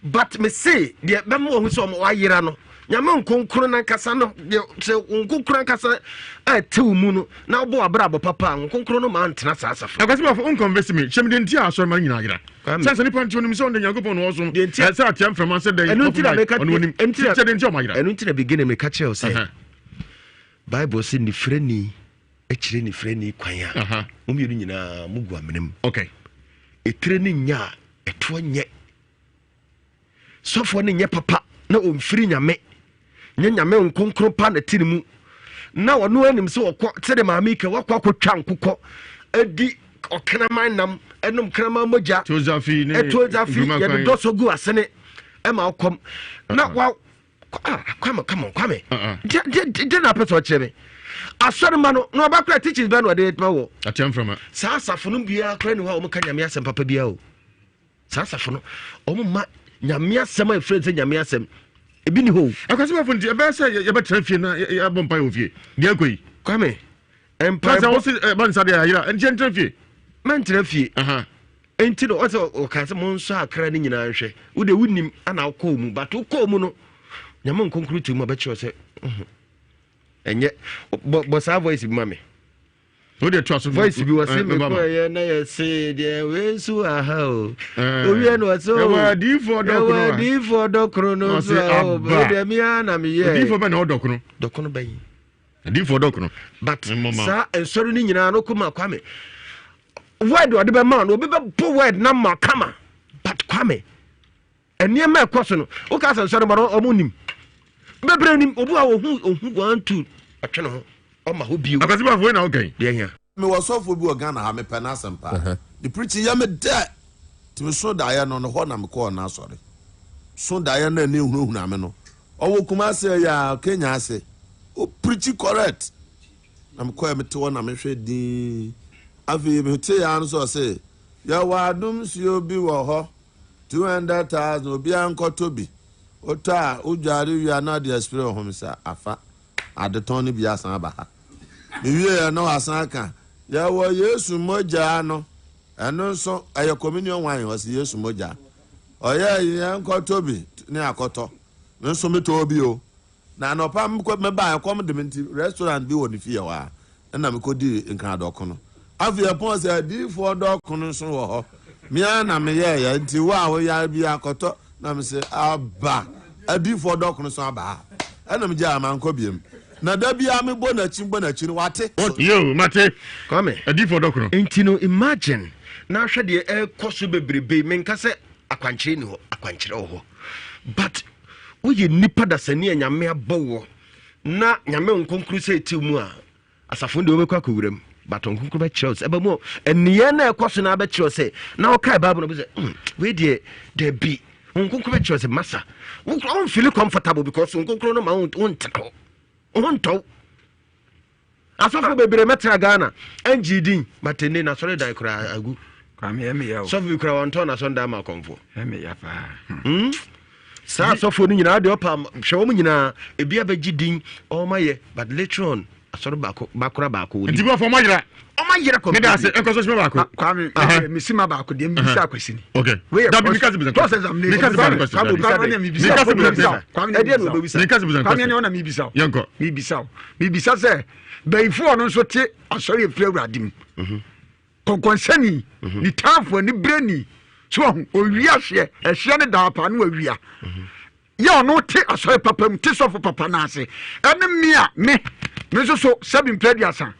But me se deɛ bɛma wɔn sɛ wɔn ayera no, Nyame nkonkron nankasa no deɛ sɛ nkonkron ankasa a ɛte wo mu no na wobɔ w'abrabɔ papa a, nkonkron no ma ntena saa asafo.
Akwasi Bafo, wo nconvince me, kyerɛ me deɛ nti a asɔremma no nyinaa ayera. Sɛ sɛ nipa nti onim sɛ ɔno deɛ Nyankopɔn na ɔsom, ɛsɛ atea mframa sɛ dɛn,
Ɛno nti na meka,
ɔno onim, kyerɛ deɛ nti a wɔn ayera.
Ɛno nti na beginning meka kyerɛ wo sɛ Bible se nifirani kyerɛ nifirani kwan a, mo mmienu nyinaa mo gu amena mu.
Okay.
Etire ne nya a ɛtoɔ nyɛ. Sɔfoɔ no nyɛ papa na ɔmfiri Nyame, nyɛ Nyame nkonkron pa na ɛte ne mu, na ɔno anim sɛ ɔkɔ sɛdeɛ maame ka wakɔ akɔtwa nkokɔ adi ɔkraman nam ɛnom kraman mogya ɛto zafi yɛde dɔsɔ gu asene ɛma ɔkɔm na wa ah, Kwame come on Kwame de na apɛ sɛ ɔkyerɛ me asɔre ma no na ɔba kora teachings bɛɛ na ɔde ma wɔ saa asafo no biara kora ne hɔ a wɔka Nyame asɛm papa biara o. Saa asafo no, wɔn mma Nyame asɛm a efirɛ sɛ Nyame asɛm ebi ni hɔ o.
Akwasi bafo nti ɛbɛyɛ sɛ yɛbɛtena fie na yɛabɔ mpaeɛ wɔ fie. Deɛ ɛkɔ yi.
Kwame, mpaebɔ.
Sɛ wɔsi ɛba nsa deɛ ayera nti yɛntena fie.
Mɛntena fie. Nti no ɔsɛ ɔka sɛ monsɔ akra no nyinaa nhwɛ. Wo deɛ wonim ana wokɔɔ mu, but wokɔɔ mu no Nyame nkonkron te mu a bɛkyerɛ sɛ ɛnyɛ bɔ saa voice bi ma me.
O de to aso.
Voice bi wɔ se me kɔ yɛ na yɛ se deɛ wei nso aha o. Owie na ɔsɛ o.
Yɛwɔ adiifoɔ dɔkono.
Yɛwɔ adiifoɔ dɔkono no nso a o. O deɛ mi ara na mi yɛ.
Adiifoɔ bɛ na ɔdɔkono.
Dɔkono bɛ yi.
Adiifoɔ dɔkono.
But saa nsɔre no nyinaa no kɔ ma Kwame. Word ɔde bɛ ma no obi bɛ bɔ word na ma kama but Kwame. Nneɛma a ɛkɔ so no, woka sɛ nsɔre ma no, wɔn nim. Bebree nim. Obi a ohu ohu 1 2 ɔtwe ne ho ɔma hɔ bio.
Akwasi Bafo wei na woka yi.
Deɛ hia.
Mewɔ sɔfoɔ bi wɔ Ghana ha mepɛ n'asɛm paa ne preaching yɛ me dɛ nti me so daeɛ no ne hɔ na me kɔɔ n'asɔre so daeɛ no a ne hunahuna me no ɔwɔ Kumasi ɛyɛ a Kenya ase o preachi correct na me kɔɛ me te hɔ na me hwɛ din afei me te ya no sɛ ɔse yɛwɔ adom nsuo bi wɔ hɔ 200,000 obiara nkɔtɔ bi. Wotɔ a, wodware wie a na ɔde aspray wo ho. Mese afa adetɔn no bi asan aba ha. Mewieɛ na wasan aka, yɛwɔ Yesu mogya no, ɛno nso ɛyɛ communion wine, ɔse Yesu mogya. Ɔyɛɛ yɛnkɔtɔ bi ne akɔtɔ. Me nso metɔɔ bi o. Na anɔpa mekɔ mebaeɛ ɛkɔm de me nti restaurant bi wɔ ne fie hɔ a ɛna mekɔdii nkran dɔkono. Afei ɛpɔn sɛ adiyifoɔ dɔkono nso wɔ hɔ. Me ara na meyɛeɛ nti wo a woyare biara kɔtɔ na mese aba adiyifoɔ dɔkono nso aba ha. Ɛna megyae mankɔ biom. Na da biara mebɔ n'akyi mebɔ n'akyi no wate.
Yoo mate.
Kwame.
Adiyifoɔ dɔkono.
Nti no imagine na hwɛ deɛ ɛrekɔ so bebrebe yi menka sɛ akwankyerɛ nni hɔ akwankyerɛ wɔ hɔ but Woyɛ nnipa dasani a Nyame abɔ woɔ na Nyame nkonkron sɛ ɛte mu a, asafo no deɛ wobɛkɔ akɔwura mu. But nkonkron bɛkyerɛ wo sɛ ɛba mu nneyɛɛ na ɛkɔ so na abɛkyerɛ wo sɛ na wokae Bible no bɛ sɛ hmm, wei deɛ dabi. Nkonkron bɛkyerɛ wo sɛ masa womfili comfortable because nkonkron no ma wontena hɔ wo ho ntɔ wo. Asɔfo bebree mɛtena Ghana ɛngyee din but ɛnɛ n'asɔre dan koraa agu. Sɔfo bi koraa wɔntɔn n'asɔre dan ma akɔmfoɔ. Hmm? Saa asɔfo no nyinaa deɛ ɔpa hwɛ wɔn nyinaa ebi abɛgye din wɔn ayɛ but later on. Asɔre baako bakora baako.
Nti bɔfo ɔmo ayera.
Ɔmo ayera
kɔ. Meda ase nkɔ so sima baako.
Kwame mesi ma baako deɛ mbisa akwasi ni.
Okay. Dabi mi kasi bisa.
Process examination.
Mi kasi bisa question.
Kwame
bisa
de.
Mi kasi bisa question.
Kwame
ɛdeɛ na obebisa.
Mi kasi bisa
question. Kwame ɛne ɔna mi bisa o.
Yɛnkɔ.
Mi bisa o. Mi bisa sɛ bɛyifo ɔno nso te asɔre efiri awurade mu.
Mhm.
Kɔnkɔnsɛni ne taafo ani bereni so ɔho owia hyeɛ ɛhyeɛ ne daapaa no wawia.
Mhm.
Yɛ ɔno te asɔre papa mu, te sɔfo papa no ase, ɛne me a me, me nso so, sɛbi mpɛ aduasa,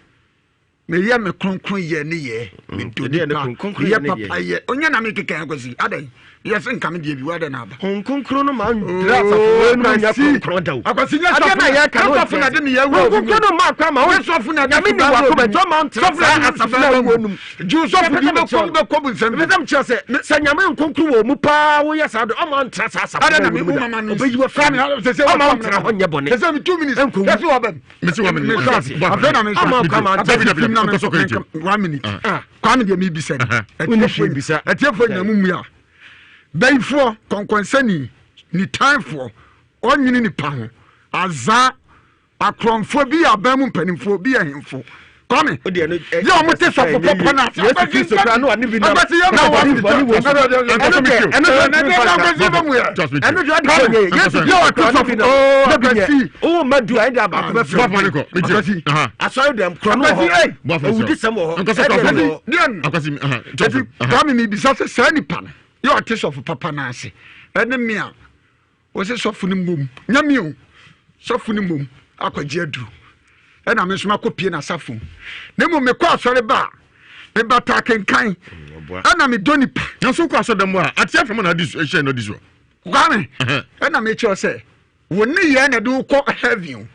meyɛ me kronkron yɛ ne yɛ, medɔ nipa, meyɛ papa yɛ, onyɛ na mekeka akwasi, adɛn, yɛ se nka me deɛ bi, wadɛn na aba.
Hon kronkron no ma ndra asafo wei no nyɛ kronkron da o.
Akwasi nyɛ
sɔfo na yɛ ka no
sɔfo na de me yɛ wura
obi. Kronkron no ma akwa ma wo
sɔfo na de
nyame ni wakoma nti ɔma ntra saa asafo na wo num.
Jew sɔfo bi bɛkɔ bɛkɔ bu nsɛm bi.
Mepɛ sɛ mekyerɛ sɛ sɛ nyame nkonkron wɔ mu paa woyɛ saa de ɔma ntra saa asafo
na wɔ mu da.
Ɔbɛyi wɔ fam. Ɔma ntra hɔ nyɛ bɔne.
Sɛ sɛ 2 minutes.
Nkɔwu.
Sɛ sɛ wɔbɛm.
Mesi 1 minute.
Afei na me nso.
Ɔma kwa ma
ntra. 1 minute. Kwame deɛ mebisa ni.
Wonni hwee bisa.
Atiefoɔ nyina mu mmua. Bɛyifoɔ, kɔnkɔnsani, nitanfoɔ, ɔnwene nipa ho, azaa Akorɔmfoɔ bi yɛ aban mu mpanimfoɔ, bi yɛ ahemfo. Kwame, yɛ ɔmo te sɔfo pɔpɔ na ase.
Yesu Kristo kura no ɔne bi nam.
Akwasi yɛ ma wɔn mi
Ɛno deɛ ɛno deɛ ɔntumi fa nka. Ɛno deɛ ɔde kɔ nyɛ Yesu
Yɛ
Kristo
ɔte
kura ɔne bi
sɔfo
nam.
oo
Na bi nyɛ.
Akwasi.
Owó mma du a ɛde abaako bɛ fira.
Akwasi.
Asɔre dɛm korɔ no wɔ hɔ. Owudi sɛm wɔ hɔ. Ɛdeɛ no wɔ hɔ.
Deɛ no. Eti Kwame mi bisa sɛ saa nipa no yɛ ɔte sɔfo papa na ase ɛne me a Wɔse sɔfo no mmom, nyɛ me o, sɔfo no mmom akɔgye aduru. Ɛna me nso makɔpie n'asafo mu. Na mmom mekɔ asɔre ba a, mebata akenkan, ɛna medɔ nipa.
Nanso wokɔ asɔre dɛm a, ateɛ fam na adi so, ɛhyɛ na adi so.
Kwame, ɛna mekyerɛ sɛ, wo nneyɛɛ na ɛde wo kɔ heaven o.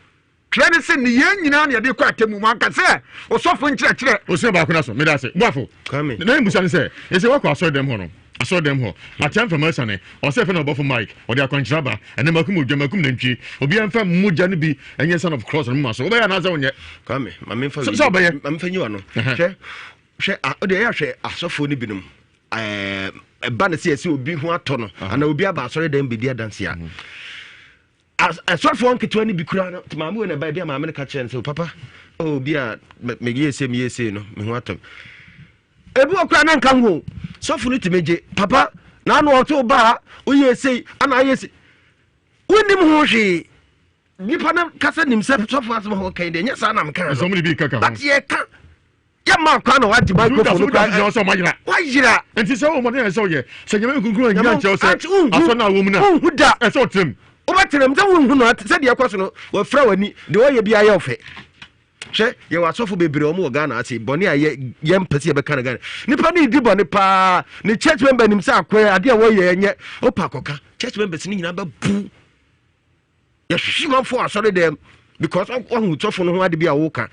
Twerɛ ne se, Nneyɛɛ nyinaa na yɛde kɔ atemmu mu, anka sɛ ɔsɔfo nkyerɛkyerɛ.
Osua baako na so, meda ase. Boafo,
Kwame.
Na mbusa ne sɛ, ese wakɔ asɔre dɛm hɔ no, asɔre dɛm hɔ, atea mframa asiane, ɔsɛ fɛ na ɔbɔfo Mike, ɔde akwankyerɛ aba, ɛnɛ makum odwa, makum nantwie, obiara mfa mogya no bi nyɛ sign of cross no moma so, wobɛyɛ anaasɛ wonyɛ?
Kwame, ma memfa
Sɛ sɛ wobɛyɛ.
ma memfa nyi w'ano.
Ɛhɛ.
Hwɛ, hwɛ, a, wode ɛyɛ a hwɛ asɔfoɔ no binom, ɛɛ, ɛba no sɛ yɛsɛ obi ho atɔ no, anaa obi aba asɔre dɛm bɛdi adanse a, Asɔfoɔ nketewa no bi koraa no, nti maame wei na ɛbae, bi a maame no ka kyerɛ no sɛ, papa, oh, bi a meyɛ sei meyɛ sei no, me ho atɔ me. Ebi wɔ koraa na nka ho, sɔfo no tumi gye, papa, na ano ɔto ba a, woyɛ sei, ana ayɛ sei. Wonnim ho hwee. Nipa no kasa nim sɛ sɔfo asɛm a ɔka yi deɛ, nyɛ saa na meka
no.
But yɛka yɛ maa kwan na wagye microphone no kura
ɛ ɔsɛ
wayera.
Nti sɛ wɔn mɔden sɛ ɔyɛ sɛ nyame nkunkun anyi ankyɛw sɛ asɔ na wɔn mu na
wonhu da
ɛsɛ ɔtɛm
wobɛtɛm sɛ wonhu no sɛ deɛ ɛkɔ so no wɔfira w'ani deɛ ɔyɛ bi ayɛ ɔfɛ hwɛ yɛwɔ asɔfo bebree wɔn wɔ Ghana ase bɔne a yɛ yɛn mpɛ sɛ yɛbɛka no Ghana nipa ne di bɔne paa ne church member nim sɛ akoɛ adeɛ a wɔyɛ ɛnyɛ ɔpa akɔka church members ne nyinaa bɛbu Yɛhwehwe manfo wɔ asɔre dɛm because wahu sɔfo no ho ade bi a woka.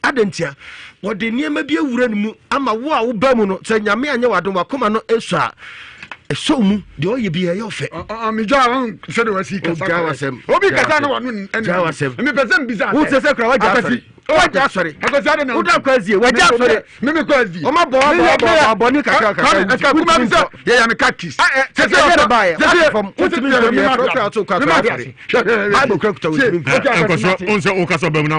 Adɛn ntia? Wɔde nneɛma bi awura no mu ama wo a woba mu no, sɛ Nyame anyɛ w'adom wakoma no esɔ a, ɛsɔ mu deɛ ɔyɛ bi ɛyɛ ɔfɛ.
Megya wɔn sɛde wasi kasa.
Gya wasɛm.
Obi kasa na wano ɛna.
Gya wasɛm.
Mepɛ sɛ mbisa.
Wo sɛ sɛ kura wagya asɔre. Wagya asɔre.
Akwasi ade na.
Woda kɔ azie wagya asɔre.
Mímí kɔ azie.
Ɔma bɔ bɔ bɔ bɔ ne kakra kakra.
Ɛka kuma bi sɛ yɛyɛ mi kakis.
Sɛ sɛ yɛ ba yɛ wate fam wotumi nkɔ bi yɛ kura so kura kura asɔre. Bible kura kuta wotumi nkɔ.
Nkɔsɔ onsɛ okasa ɔbɛn mu na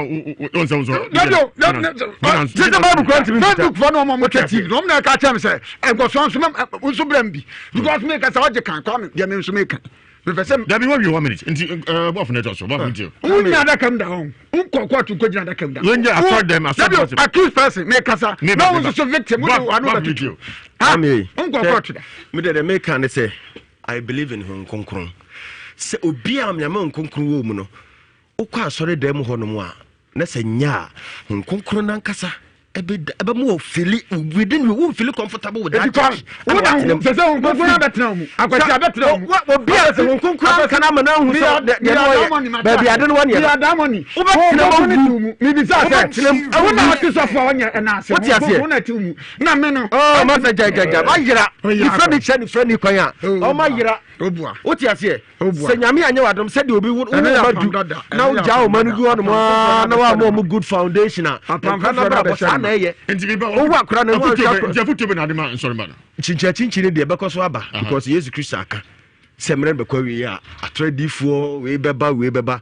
onsɛ onsɔ.
Sɛ sɛ Bible kura ntumi nkuta.
Facebook fɔ na ɔmo tɛ TV na ɔmo na ɛka kyɛn mi sɛ nkɔsɔ nso nso brɛ mi bi because mi kasa ɔgye kan kɔ mi deɛ mi nso mi kan. Mepɛ sɛ.
Dabi wɔn wie one minute nti ɛɛ bɔfo na ɛtɔ so bɔfo nti.
Wo nyina adaka mu da hɔ nkɔ kɔɔto nkɔ gyina adaka mu da.
Yɛn nyɛ asɔ dɛm asɔ dɛm.
Dabi accused person mɛ kasa na wo nso so victim wo de wano bɛ tutu.
Ha nkɔ
kɔɔto da.
Mi dɛ dɛ mi ka ne sɛ I believe in Honhom Kronkron sɛ obi a Nyame Honhom Kronkron wɔ mu no wokɔ asɔre dɛm hɔ nom a na sɛ nya a Honhom Kronkron nankasa ɛbɛma wɔ fili within you won fili comfortable with that church.
Wo na sɛ sɛ wɔn nkonkron abɛtena mu akwasi abɛtena mu.
Obi a sɛ wɔn nkonkron anka na ama na ahu sɛ deɛ no wɔyɛ baabi ade no wɔ neɛ no wobɛtena mu wu
mibisa sɛ
wobɛtena mu
wo na ɔte sɔfo a ɔnyɛ ɛna ase
wote aseɛ
wo na ɛte mu na me no.
ɔɔ masa gyagyagya mayera nifra ni kyerɛ nifra ni kwan a ɔmayera wote aseɛ sɛ nyame anyɛ wadom sɛdeɛ obi wo ma du na wogyaa wo ma no gu hɔnom a na woama ɔmo good foundation a nkwa no abrabɔ saa na ɛyɛ wowo akora no kyinkyinakyinkyin deɛ ɛbɛkɔ so aba because yesu kristo aka sɛ mmerɛ no bɛkɔ awie a atorɔ adiifoɔ wei bɛba wei bɛba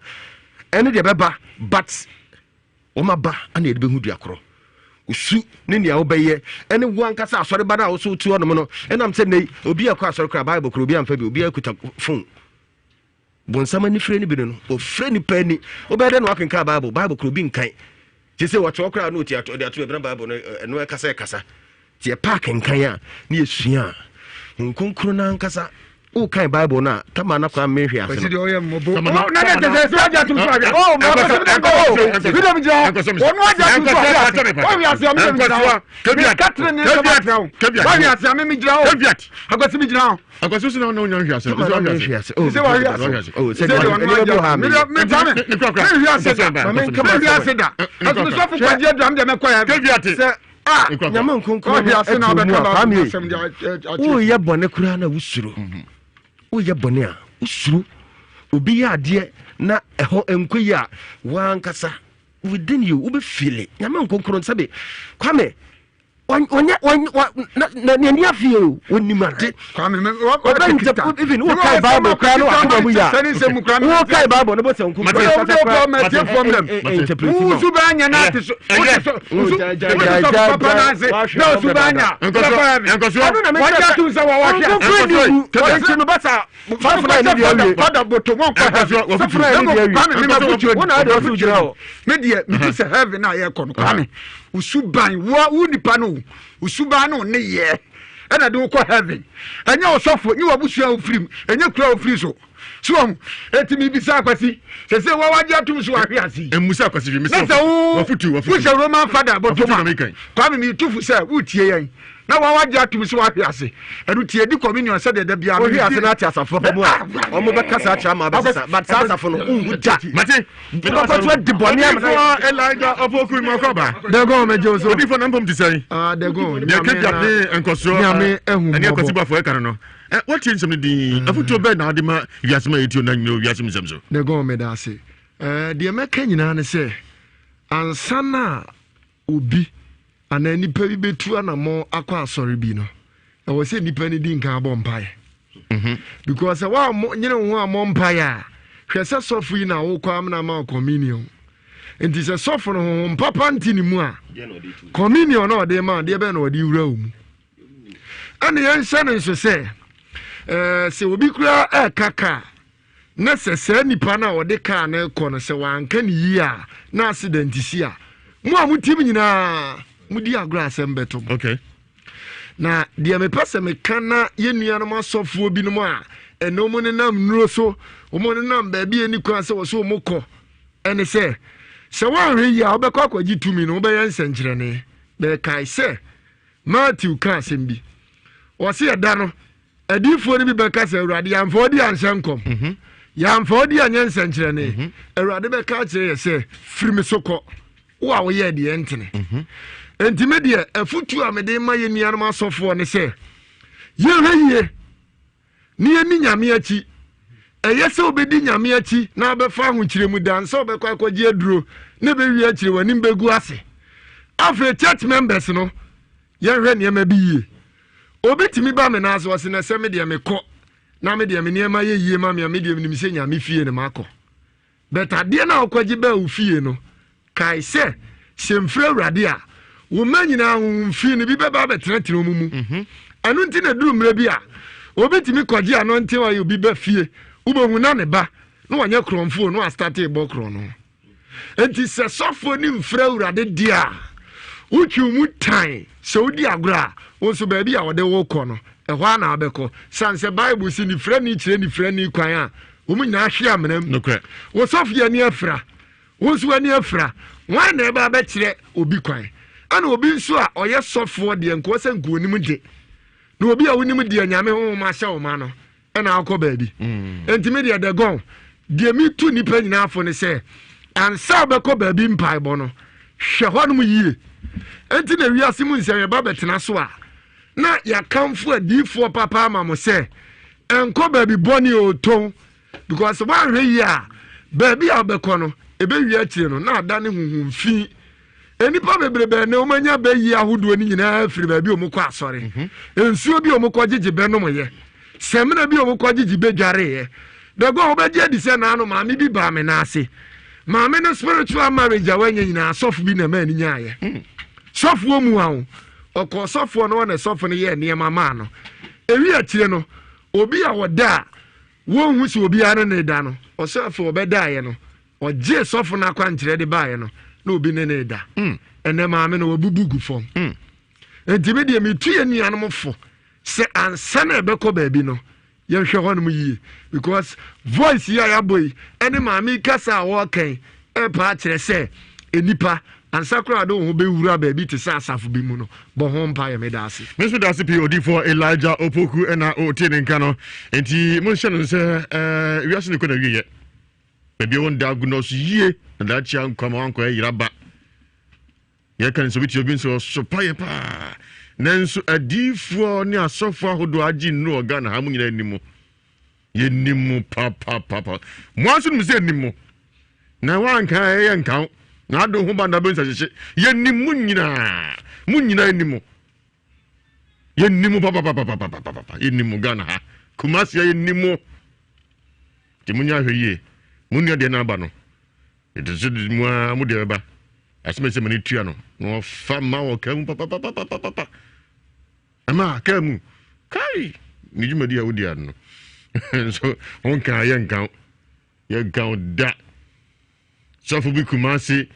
ɛne deɛ bɛba but. Wɔn aba na yɛde bɛhu dua korɔ. Osu ne nea wobɛyɛ ɛne wo ankasa asɔreba no a wosɛ wotu hɔnom no ɛnam sɛ nnɛ yi obi a ɛkɔ asɔre koraa Bible koraa obi amfa bi obi akuta phone. Bonsam anifire no bi no no ofire nipa ani wobɛyɛ dɛ na wakenkan Bible Bible koraa obi nkan te sɛ wɔte hɔ koraa na ɔti ato ɔde ato baabi na Bible no ɛno ɛkasa ɛkasa te ɛpa akenkan a ne yɛsua a Honhom Kronkron no ankasa wokan Bible no a tama na kwan menhwɛ ase no.
ɔyɛ mmɔbɔ. Na ne tɛsɛ sɛ wagye atum so ahwɛ. Oh, ma akɔsɛm dɛ nkɔ o. Freedom gyina hɔ. Ɔno agye atum so ahwɛ ase. Wahwe ase a me gyina hɔ. Meka tene ne nsɛm akyerɛ wo. Wahwe ase a me me gyina hɔ. Akɔsɛm gyina hɔ.
Akɔsɛm sɛ na ɔnya nhwe ase.
Tama na menhwe ase.
Sɛ wahwe ase.
Oh, sɛ deɛ ɔno agye atum.
Me me me menhwe ase da. Menhwe ase da. Asomsɔfo kwagye aduam deɛ mɛkɔ yɛ. Sɛ
Ah, nyame nkonkron no ɛte mu a kwame woyɛ bɔne koraa na wosuro mhm. woyɛ bɔne a wosuro obi yɛ adeɛ na ɛhɔ nkɔ yi a wankasa within you wobɛfili nyame nkonkron sɛbe kwame ɔnyɛ n'ani afie o onim ade ɔbɛ nta even wo kae bible koraa no akoma mu yɛ a wo kae bible no bɔ sɛ nkonkron interpret ma
wo bɛ na ate so wote sɔfo papa no ase na osu bɛ anya wagye atom sɛ wɔwɔ hwɛ
nti no bɛsa
fada boto wɔnkɔ heaven kwame me mafotuo me deɛ mete sɛ heaven a yɛkɔ no kwame wo suban wo nipa no wo suban no ne yɛ ɛna de wokɔ heaven ɛnyɛ ɔsɔfo nye wabusua a wofirim ɛnyɛ kura a wofiri so so wɔn eti mi bisa akwasi sɛ sɛ wɔn wagye atum so ahwe ase yi.
Emusa akwasi fi mi
sɛ wo
wafutu wafutu
wohyɛ roman fada bɔtɔma kwame mi tufu sɛ wotie yɛn na wɔn wagye atum so ahwe ase ɛnu tie di communion sɛ deɛ dabi
ano. Ohwe ase na ate asafo papa mu a wɔn bɛ kasa akyerɛ ama abɛsesa but saa asafo no nhu da.
Mate
wobɛkɔ so adi bɔne ama
Odiyifoɔ Elijah Opoku Mɔkɔba.
Dɛgɔn mɛ jẹ́ oso.
Odiyifoɔ na mpom ti sɛn.
Ah dɛgɔn.
Deɛ kebia ne nkɔsoɔ
Nyame ehu
ɛne akwasi bafo ɛka no no. Ɛ wɔtie nsɛm no din. Afotuo bɛn na ade ma wiase ma yɛtio na nyina wiase mu nsɛm so.
Dɛgɔn mɛ da ase. Ɛɛ deɛ mɛka nyinaa ne sɛ ansa na obi anaa nipa bi bɛtu anammɔn akɔ asɔre bi no ɛwɔ sɛ nipa no di nkan abɔ mpaeɛ mhm. because sɛ woammɔ nyere wo ho ammɔ mpaeɛ a hwɛ sɛ sɔfo yi na wokɔ amena ma communion nti sɛ sɔfo no honhom papa nte ne mu a communion na ɔde ma adeɛ bɛn na ɔde wura wo mu ɛne yɛnhyɛ no nso sɛ ɛɛ sɛ obi koraa ɛɛka kaa na sɛ saa nipa no a ɔde kaa no rekɔ no sɛ wanka ne yie a na accident si a mo a motim nyinaa modi agorɔ asɛm bɛto mo
okay.
na deɛ mepɛ sɛ meka na yɛn nuanom asɔfoɔ binom a ɛne wɔn nenam nnuro so wɔn nenam baabi a ɛni kwan sɛ wɔso wɔn kɔ ɛne sɛ sɛ wɔanhwɛ yie a wobɛkɔ akɔgye tumi no wobɛyɛ nsɛnkyerɛnne bɛɛkae sɛ Matthew ka asɛm bi ɔse ɛda no Adiyifoɔ no bi bɛka sɛ, Awurade, yɛamfa wo din anhyɛ nkɔm, mhm. yɛamfa wo din anyɛ nsɛnkyerɛnne. Mhm. Awurade bɛka akyerɛ yɛ sɛ, firi me so kɔ, wo a woyɛɛ deɛ ɛntene. Mhm. Enti me deɛ, afotuo a mede ma yɛn nuanom asɔfoɔ ne sɛ, yɛhwɛ yie na yɛni Nyame akyi. Ɛyɛ sɛ wobɛdi Nyame akyi na abɛfa ahokyerɛ mu dan sɛ wobɛkɔ akɔgye aduro na ɛbɛwie akyire w'anim bɛgu ase. Afei church members no, Yɛnhwɛ nneɛma bi yie. Obi tumi ba me nan ase ɔse na sɛ me deɛ mekɔ na me deɛ me nneɛma yɛ yie ma me a me deɛ menim sɛ Nyame fie na makɔ. But adeɛ no a wokɔgye baa wo fie no, kae sɛ sɛ mfiri Awurade a, wo mma nyinaa honhom fi no bi bɛba abɛtenatena wɔn mu. Mhm. Ɛno nti na ɛduru mmerɛ bi a obi tumi kɔgye anointing oil bi ba fie, wobɛhu na ne ba na wanyɛ korɔmfoɔ na wastate bɔ korɔ no. Enti sɛ sɔfoɔ no mfiri Awurade deɛ a, wotwi wo mu tan. Sɛ wodi agorɔ a, wo nso baabi a wɔde wo kɔ no, ɛhɔ ara na wobɛkɔ. Sane sɛ Bible se nifirani kyerɛ nifirani kwan a, wɔn nyinaa hwe amena mu. Wo sɔfo yi ani afira, wo nso w'ani afira. Hwan na ɛba abɛkyerɛ obi kwan? Ɛna obi nso a ɔyɛ sɔfoɔ deɛ, nkoa sɛ nka onim de. Na obi a wonim deɛ Nyame honhom ahyɛ wo ma no, ɛna akɔ baabi mm. nti me deɛ the gone deɛ metu nnipa nyinaa fo ne sɛ ansa wobɛkɔ baabi mpaebɔ no hwɛ hɔnom yie nti na wiase mu nsɛm yɛba bɛtena so a na yɛakamfo adiifoɔ papa ama mo sɛ ɛnkɔ baabi bɔne ɔtɔn because woanhwɛ yie a baabi a wobɛkɔ no ɛbɛwie akyire no na ada ne honhom fi Nnipa bebrebe na wɔanya bɛ yi ahodoɔ no nyinaa firi baabi a wɔkɔ asɔre. Mhm. Nsuo bi a wɔkɔ gyegye bɛ nomyɛ. Samina bi a wɔkɔ gyegye bɛ dwareeɛ. Dɛgɔ a wobɛgye adi sɛ naano maame bi baa me nan ase.
Maame no spiritual marriage a wanya nyinaa sɔfo bi na ɛma ani nyaayɛ. Hmm. Sɔfoɔ mu awo. Ɔkɔɔ sɔfoɔ no ɔne sɔfo no yɛɛ nneɛma maa no. Ewi akyire no, obi a ɔda a wɔnhu sɛ obiara ne ne da no, ɔsɛ afei ɔbɛdaeɛ no, ɔgyee sɔfo no akwankyerɛ de baeɛ no, na obi ne ne da. Hmm. Ɛnɛ maame no wabubu gu fam. Hmm. Nti me deɛ metu yɛ nuanom fo sɛ ansa na ɛbɛkɔ baabi no, Yɛnhwɛ hɔnom yie because voice yi a yɛabɔ yi ɛne maame yi kasa a wɔreka yi ɛrepa akyerɛ sɛ nnipa ansa koraa de wo ho bɛwura baabi te sɛ asafo bi mu no bɔ ho mpaeɛ. Meda ase.
Me nso da ase pii odiyifoɔ Elijah Opoku ɛna ɔtie ne nka no nti monhyɛ no sɛ ɛɛ wiase no kɔ na wieɛ baabi a wɔn da agu nɔɔso yie na daakye ankɔ ma wankɔ ɛyera ba. Yɛka no sɛ obi te obi nso ɔsopa yɛ paa. Nanso adiyifoɔ ne asɔfoɔ ahodoɔ agye nnuro wɔ Ghana ha mo nyinaa nim mo. Yɛnim mo papapapa. Mo ara nso nim sɛ yɛnim mo. Na woanka ɛyɛ nka wo. Na ado ho ba na bɛnsa hyehye. Yɛnim mo nyinaa. Mo nyinaa nim mo. Yɛnim mo papapapapapapa. Yɛnim mo Ghana ha. Kumasi yɛnim mo. Nti monyɛ ahwɛ yie. Mo nua deɛ no aba no. Ɛte sɛ mu ara mo deɛ bɛba. Asɛm a ɛsɛ m'ani tua no na wɔfa ma wɔ kaa mu papapapapapa. Ɛma kaa mu kai ne dwumadi a wodi ano no nso wonka yɛnka wo yɛnka wo da. Sɔfo bi Kumasi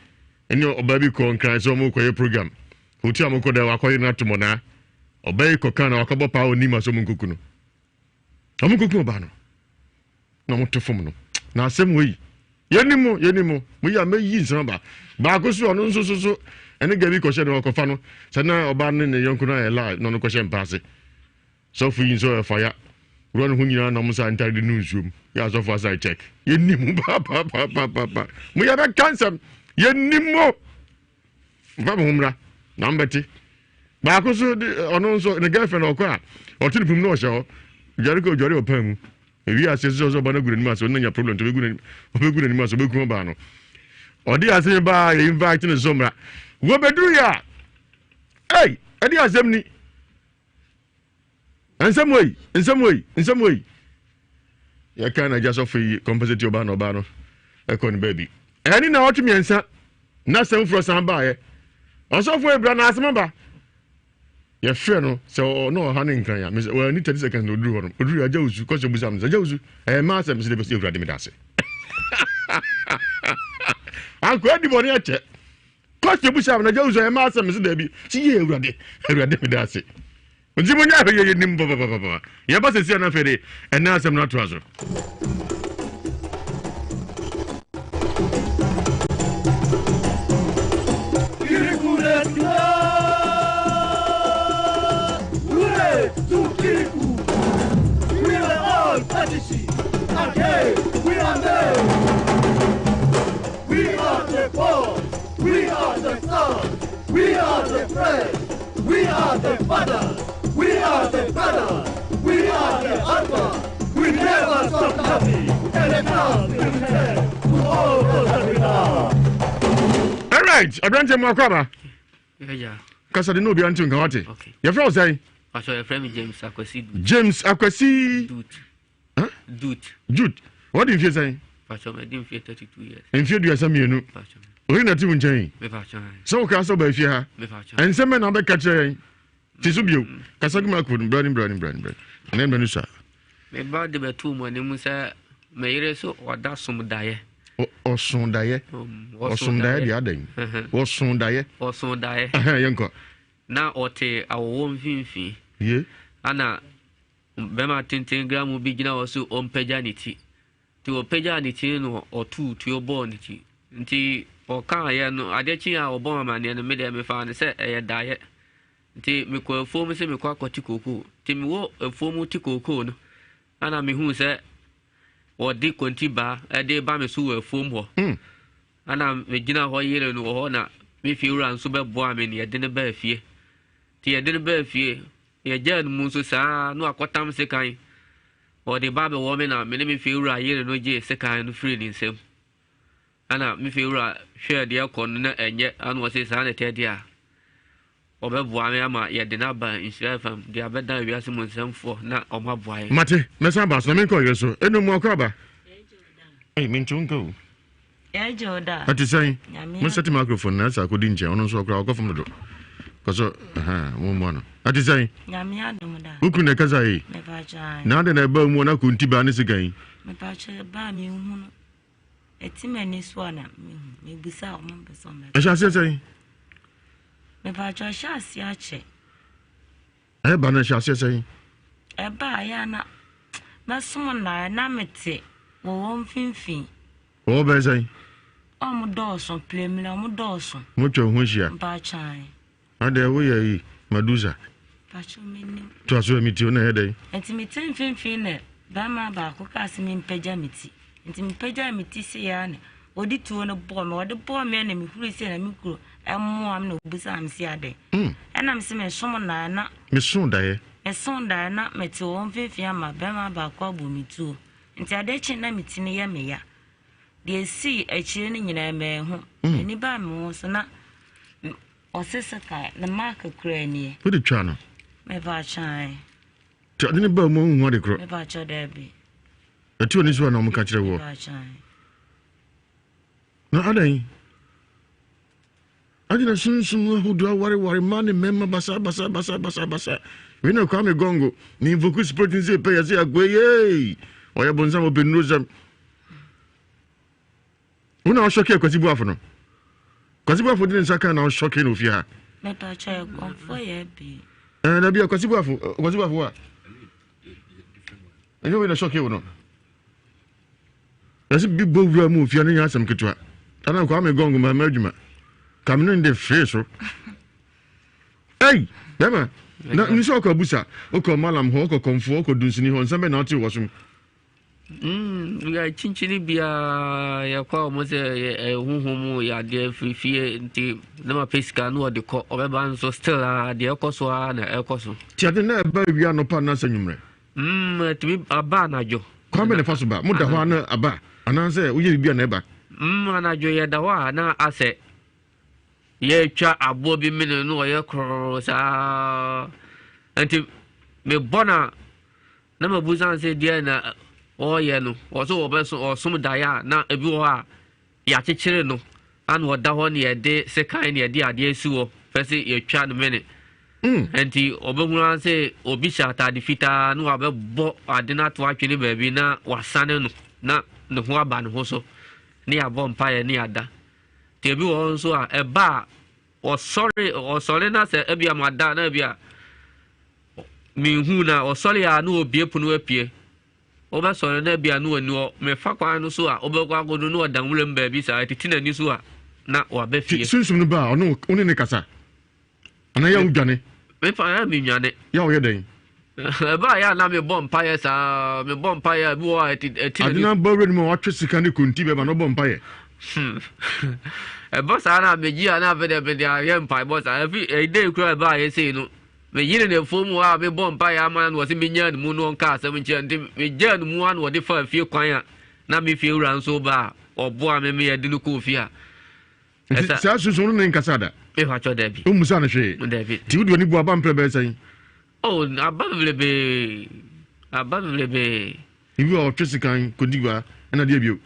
ne ɔbaa bi kɔ Nkran sɛ wɔn kɔyɛ program. Hotel a wɔkɔ da wakɔyere no ato mɔnaa. Ɔbaa yi kɔka na wakɔbɔ paa onim asɛ wɔn nkoku no. Wɔn nkoku ɔbaa no. na wɔto fam no na asɛm wɔ yi yɛni mo yɛni mo mo yi a mɛyi nsɛm aba baako so ɔno nso so so ɛne gabi kɔhyɛ no ɔkɔfa no sɛ na ɔbaa ne ne yɔnko no ayɛ la na ɔno kɔhyɛ mpa ase sɔfo yi nso ɔyɛ faya wura no ho nyinaa na ɔmo sa ntare de nu nsuom yɛ asɔfo asa check yɛni mo paapaapaapaa mo yɛ bɛka nsɛm yɛni mo Mfa mo ho mmra na mobɛte. Baako so de ɔno nso ne girlfriend ɔkɔ a ɔte ne pum na ɔhyɛ hɔ. Dware kɔ dware ɔpan mu. Ewi ase sɛ ɔsɛ ɔba no agu n'anim ase ɔno nya problem nti ɔbɛgu n'anim ɔbɛgu n'anim ase ɔbɛku ɔbaa no. Ɔde asɛm baa yɛ invite ne so mmra. Wɔbɛduru yɛ a ei ɛde asɛm ni. Nsɛm wei, nsɛm wei, nsɛm wei. Yɛka na agya sɔfo yi compensate ɔbaa na ɔbaa no ɛkɔ ne baabi. Ɛne na ɔtwe mmiɛnsa na asɛm foforɔ san baeɛ. Ɔsɔfo ebra na asɛm aba. Yɛfrɛ no sɛ ɔno ɔha ne nkran a mesɛ wɔani 30 seconds na ɔduru hɔ no. Ɔduru agya osu kɔsɛ obusa me sɛ agya osu ɛyɛ mmaa asɛm sɛ dɛbɛsɛ awurade meda ase. Ankoa di bɔne akyɛ. Kɔsɛ obusa me na agya osu ɛyɛ mmaa asɛm sɛ daabi. Sɛ yɛ awurade awurade meda ase. Nti mo nyɛ ahwɛ yɛ nim papapapa. Yɛba sɛsi a na afei de ɛnɛ asɛm no atoa so.
We are the boys, we are the sons, we are the friends. We are the fathers, we are the brothers, we are the husbands. We never stop loving, and the love we return to all those that we love.
All right, aberante mu akɔ aba. Kasa de na obi ante nka wate. Yɛfrɛ wo sɛn?
Pastor, yɛfrɛ me James Akwasi Dut.
James Akwasi
Dut.
Huh?
Dut.
Jude. Wɔde mfie sɛn?
Pastor, madi mfie 32 years.
Mfie duasa mmienu. Oyi na ti wo nkyɛn. Sɛ wokaa sɛ wobaa fie ha. Ɛnsɛm bɛ na wobɛka kyerɛ yɛn. Ti so bio. Kasa gu microphone mu. Brɛ ne brɛ ne brɛ ne brɛ. Ne brɛ ne sua.
Me ba de bɛtoo mo anim sɛ me yere so ɔda som daeɛ.
Ɔso daeɛ. Ɔsom daeɛ deɛ adɛn? Ɔso daeɛ.
Ɔso daeɛ.
Yɛnkɔ.
Na ɔte awɔwɔ mfimfini.
Ye.
Ana Barima tenten gramoo bi gyina hɔ sɛ ɔmpagya ne ti. Nti ɔpagyaa ne ti no ɔtoo tuo bɔɔ ne ti. Nti ɔkaeɛ no, adeɛ kyeeɛ a ɔbɔɔ me amaneɛ no, me deɛ mefaa no sɛ ɛyɛ daeɛ. Nti mekɔɔ afuom sɛ mekɔ akɔte kookoo. Nti mewɔ afuom te kookoo no, ɛna mehuu sɛ wɔde kontibaa de reba me so wɔ afuom hɔ. Hmm. Ɛna megyina hɔ yere no wɔ hɔ na me fiewura nso bɛboaa me na yɛde no baa fie. Nti yɛde no baa fie, Yɛgyaa no mu nso saa ara na wakɔtam sekan. Ɔde ba bɛwɔ me na me ne me fiewura yere no gyee sekan no firii ne nsam. Ɛna me fiewura hwɛɛ deɛ ɛkɔ no na ɛnyɛ ɛna ɔse saa na ɛteɛ deɛ a ɔbɛboa me ama yɛde no aba Nhyira FM de abɛdan wiase mu nsɛmfoɔ na ɔmaboa yɛn.
Mate, mɛsan aba so na menkɔ yere so. Ɛnu mu akɔ aba. Ei, mente wo nka o. Ɛte sɛn? Monsɛte microphone na ɛsɛ akɔdi nkyɛn ɔno nso ɔkora ɔkɔ fam dodo. Kɔ so mommoa no. Ɛte sɛn? Wo kunu na ɛkasa yi? Na adɛn na ɛbaa mu ɔna konti baa ne sekan yi? Ɛhyɛ aseɛ sɛn? Ɛba no ɛhyɛ aseɛ sɛn?
Ɛba a ɛyɛ a na mɛsom nnaeɛ na mete wɔ wɔn mfimfini.
Wɔwɔ bɛyɛ sɛn?
Wɔn dɔɔso, pilemile wɔn dɔɔso.
Wɔn atwa ho ahyia.
Mpaakyan.
Adeɛ woyɛ yi Madusa.
Mpaakyan m'anim.
To aso ɛmi ti o na ɛyɛ dɛn?
Nti mete mfimfini na bɛrima baako kaa sɛ mempagya me ti. Nti mepagyaa me ti sei ara na ɔde tuo no bɔɔ me. Ɔde bɔɔ me na mehuri sei na me kuro mmoa me na ɔbisaa me sɛ adɛn. Mm. Ɛna mese mesom daeɛ na.
Meso daeɛ.
Meso daeɛ na mete wɔn mfimfini ama bɛrima baako abɔ me tuo. Nti adeɛ kye na me ti no yɛ me ya. Deɛ ɛsii akyire no nyinaa manhu. Mm. M'ani baa me ho so na ɔse sekan ne mark koraa nie.
Wode twa no?
Mepa kyan.
Nti ade no baa mu a wonhu ade korɔ?
Mepa kyɛw daabi.
Ɛte w'ani so a na wɔka kyerɛ woɔ? Na adɛn? Ade na sunsum ahodoɔ awareware mmaa ne mmarima basa basa basa basa basa. Wei na Kwame Gongo ne invoke spirit nse pɛ yɛsɛ agoe yei. Ɔyɛ bonsam ɔpɛ nnuro sɛm. Wo na ɔhyɔke Akwasi Boafo no. Kwasi Boafo de ne nsa kan na ɔhyɔke no ofie ha.
Mepatwa ɛkɔmfoɔ yɛ bi.
Ɛɛ na bi Akwasi Boafo, Akwasi Boafo wa. Ɛnyɛ wei na hyɔke wo no. Yɛsɛ bi bɔ wura mu ofie no nyɛ asɛm ketewa. Ana Kwame Gong ma ma adwuma. Kamene de fee so. Ei, bɛma na nisɛ ɔkɔ abusa, ɔkɔ malam hɔ, ɔkɔ kɔmfoɔ, ɔkɔ dunsini hɔ, nsɛm bɛ na ɔte wɔ som.
Mm, yɛ kyinkyini biara yɛkɔ a wɔn sɛ ɛyɛ honhom mu yadeɛ firi fie nti na ma pɛ sika na wɔde kɔ ɔbɛba nso still a deɛ ɛkɔ so ara na ɛkɔ so.
Ti ade na ɛba awia anɔpa anaasɛ anwummerɛ?
Mm, ɛtumi aba anadwo.
Kwan bɛ na ɛfa so ba? Mo da hɔ a na aba anaasɛ woyɛ biribi a na ɛba?
Mm, anadwo yɛda hɔ a na asɛ yɛretwa aboɔ bi mene no ɔyɛ koroo saa nti mebɔ no a Na mabisa no sɛ deɛn na ɔreyɛ no, ɔsɛ ɔbɛso ɔsom daeɛ a na ebi wɔ hɔ a yɛakyekyere no ana ɔda hɔ ne yɛde sekan ne yɛde adeɛ asi hɔ pɛ sɛ yɛtwa no mene. Mm. Nti ɔbɛhunu ara sɛ obi hyɛ ataade fitaa na wabɛbɔ ade no ato atwene baabi na wasane no na ne ho aba ne ho so ne yɛabɔ mpaeɛ ne yɛada. Nti ebi wɔ hɔ nso a ɛba a ɔsɔre ɔsɔre na sɛ ebia mada na ebia Minhuu no a, ɔsɔre a na ɔrebue pono apue. Wobɛsɔre na ebia na ɔnni hɔ. Mefa kwan no so a, wobɛkɔ akɔdu na ɔda nwuram baabi saa, ɛtete n'ani so a, na waba fie.
Sunsum no ba a, ɔne wo ne no kasa? Anaa yɛ a wodwane?
Mefa yɛ a menwane.
Yɛ a woyɛ dɛn?
Ɛbaa yɛ a na mebɔ mpaeɛ saa, mebɔ mpaeɛ a ebi wɔ hɔ a ɛte ɛte
n'ani. Ade no aba wura no mu a watwe sika ne konti bɛba na ɔbɔ mpaeɛ.
Hmm. Ɛba saa na megye a na afei deɛ mede ayɛ mpaebɔ saa. Ɛfi ɛdɛ kura ɛbaa yɛ sei no. Me yere na afuom hɔ a mebɔ mpaeɛ ama no na ɔse menyaa ne mu na ɔnka asɛm nkyerɛ no nti megyaa no mu a na ɔde faa fie kwan a na me fie wura nso ba a ɔboa me me yɛde no kɔɔ fie a
Nti saa sunsun no ne nkasa da?
Mepakyɛ dabi.
Wommusa no hwee?
Dabi.
Nti wode w'ani bu aba mprɛ bɛyɛ sɛn?
Oh, aba bebrebe. Aba bebrebe.
Ebi wɔ ɔtwe sekan kɔdi gua ɛna deɛ bio.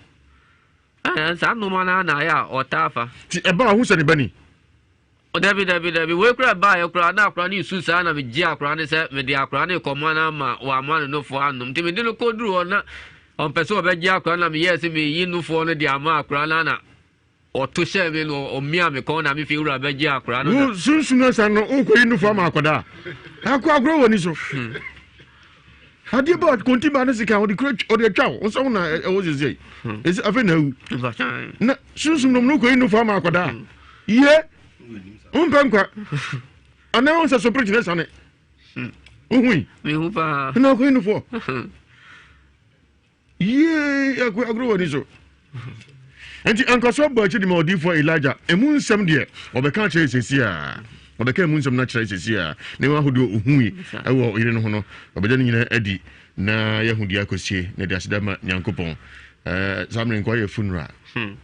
Eh, saa nnoma no na ayɛ a ɔtaa fa.
Nti ɛba a wohu sɛ ne ba ni?
Dabi dabi dabi wei koraa ɛbaeɛ koraa na akwadaa no resu saa na megye akwadaa no sɛ mede akwadaa no rekɔma no ama wama no nofoɔ anom nti mede no kɔduru hɔ na ɔmpɛ sɛ ɔbɛgye akwadaa no na meyɛɛ sɛ meyi nofoɔ no de ama akwadaa no na ɔto hyɛɛ me no ɔmia me kɔn na me fie wura bɛgye akwadaa no na
Wo sunsum no sa no wokɔyi nufoɔ ama akwadaa akɔ agorɔ wɔ ni so hmm. Adeɛ ba konti ba ne sika ɔde kura ɔde atwa wo nsa wo na ɛwɔ sese yi hmm. esi afei na awu na sunsun nom no kɔ yi nufu ama akwadaa hmm. yie mpɛ nkwa anaa wo nsa so pere kyerɛ sane hmm. wohui na akɔ yi nufoɔ Yie akɔ agorɔ wɔ ani so. Nti ankasa ɔbɔ akyi de ma odiyifoɔ Elijah. Emu nsɛm deɛ ɔbɛka akyerɛ sɛsi a ɔbɛka emu nsɛm no akyerɛ sɛsi a ne wɔn ahodoɔ ohui ɛwɔ ɔyere no ho no ɔbɛgya ne nyinaa adi na yɛho deɛ akɔsie na ɛde aseda ma Nyankopɔn. Ɛɛ saa mmerɛ nka ɔyɛ funeral. Hmm.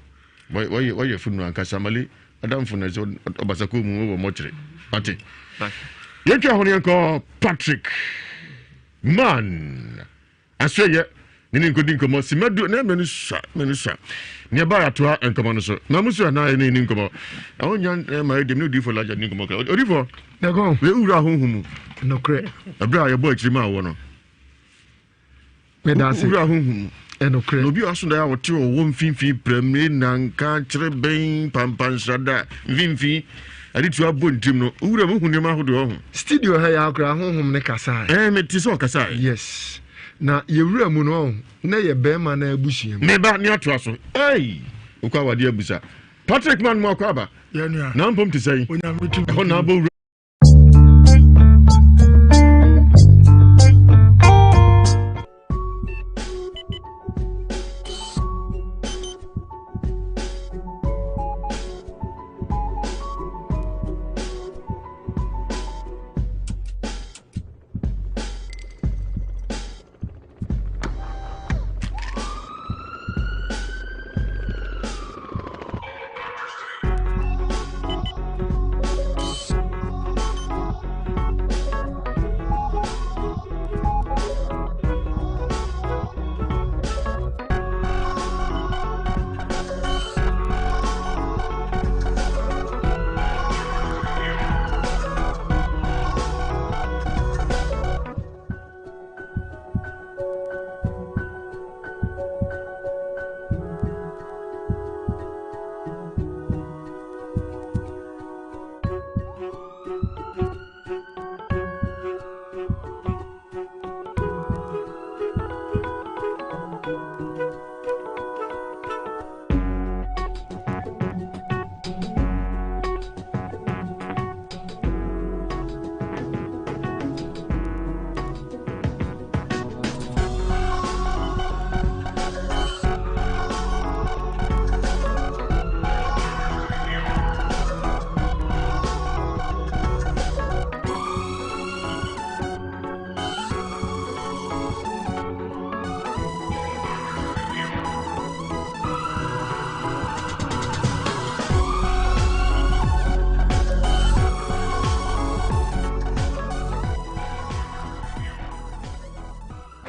Wɔyɛ wɔyɛ funeral ankasa mali adamfo na sɛ ɔbasakɔ mu wɔ mɔkyere. Ate. Yɛntwa ho no yɛnkɔ Patrick Man. Asoɛyɛ. Ne ne nkɔdi nkɔmmɔ sima du na mmerɛ no sua mmerɛ no sua nea ɛbaa yɛatoa nkɔmmɔ no so na mo sua na ɛne ne nkɔmmɔ na wonya ma ɛdɛm ne odiyifoɔ Elijah ne nkɔmmɔ kra odiyifoɔ wei wura honhom mu
nokorɛ
ɛberɛ a yɛbɔ akyiri ma awɔ no
medase
wura honhom mu
ɛnokorɛ
na obi a ɔso da a ɔte ɔwɔ mfimfini pramire nanka kyerɛ pampa nsrada mfimfini ade tu abɔ ntirim no wura mu hu nneɛma ahodoɔ ho
studio ha yɛ akora honhom ne kasa
ɛɛ mete sɛ ɔkasa
yes na yɛwura mu no ɔho na yɛ bɛrima no abusua mu
meba ne atoa so ei wokɔ awadeɛ abusa Patrick man mu akɔ aba na mpom te sɛn ɛhɔ na abɔ wura.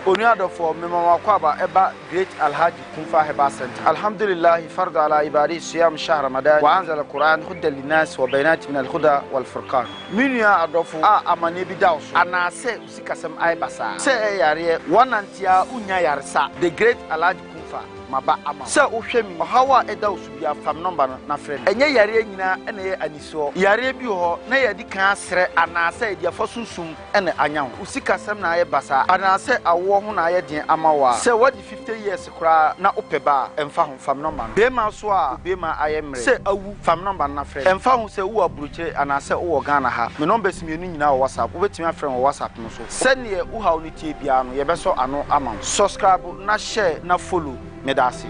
Onua adɔfoɔ, mema mo akwaaba ɛba Great Alhaji Kumfa Herbal Center. Alhamdulillahi farda ala ibadi siyam shahr Ramadan wa anzala Quran huda linnas wa bayinat min alhuda wal furqan. Me nua adɔfo a amaneɛ bi da wo so anaasɛ wo sikasɛm ayɛ basaa, sɛ ɛyɛ yareɛ, woanante ara wonnya yaresa, The Great Alhaji Kumfa maba ama wo. Sɛ wohwɛ me, ɔhaw a ɛda wo so biara fa me nɔmba no na frɛ me. Ɛnyɛ yareɛ nyinaa na ɛyɛ anisoɔ. Yareɛ bi wɔ hɔ na yɛadi kan asrɛ anaasɛ yɛde afa sunsum na anya wo. Wo sikasɛm na ayɛ basaa anaasɛ awoɔ ho na ayɛ den ama wo a, sɛ woadi 50 years koraa na wopɛ ba a, ɛmfa ho, fa me nɔmba no. Beema nso a wo beema ayɛ mmerɛ sɛ awu, fa me nɔmba no na frɛ me. Ɛmfa ho sɛ wowɔ aburokyire anaasɛ wowɔ Ghana ha, me nɔmbas mmienu nyinaa wɔ WhatsApp, wobɛtumi afrɛ me wɔ WhatsApp no so. Sɛdeɛ wo haw no teɛ biara no, yɛbɛsɔ ano ama wo. Subscribe na share na follow. Meda ase.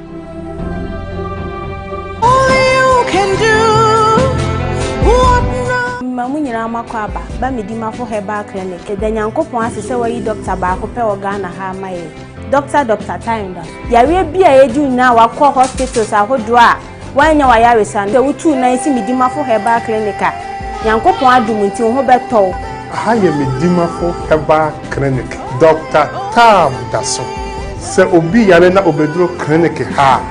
Mema mo nyinaa moakɔ aba ba Medimafo Herbal Clinic. Yɛda Nyankopɔn ase sɛ wayi dɔkta baako pɛ wɔ Ghana ha ama yɛn. Dɔkta Dɔkta Time da so. Yareɛ bi a ɛyɛ du nyinaa a wakɔ hospitals ahodoɔ a wannya w'ayaresa no, sɛ wotu wo nan si Medimafo Herbal Clinic a, Nyankopɔn adom nti wo ho bɛtɔ wo.
Aha yɛ Medimafo Herbal Clinic. Dɔkta Time da so. Sɛ obi yare na obeduru clinic ha a,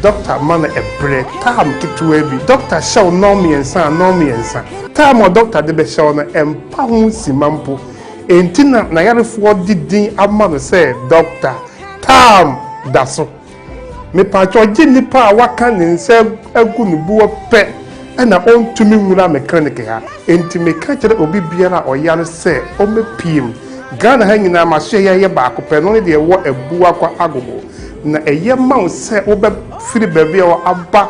dɔkta ma no ɛberɛ, time ketewaa bi. Dɔkta hyɛ wo nnɔnmiɛnsa a, nnɔnmiɛnsa. Time a dɔkta de bɛhyɛ wo no, ɛmpa ho simma mpo. Enti na n'ayarefoɔ de din ama no sɛ Dɔkta Time da so. Mepakyɛw gye nipa a waka ne nsa agu ne boɔ pɛ na ɔntumi nwura me clinic ha. Enti meka kyerɛ obi biara a ɔyare sɛ ɔmmɛpiem. Ghana ha nyinaa m'asoɛeɛ yɛ baako pɛ, ɛno ne deɛ ɛwɔ Abuakwa Agogo. Na ɛyɛ ma wo sɛ wobɛfiri baabi a wɔ aba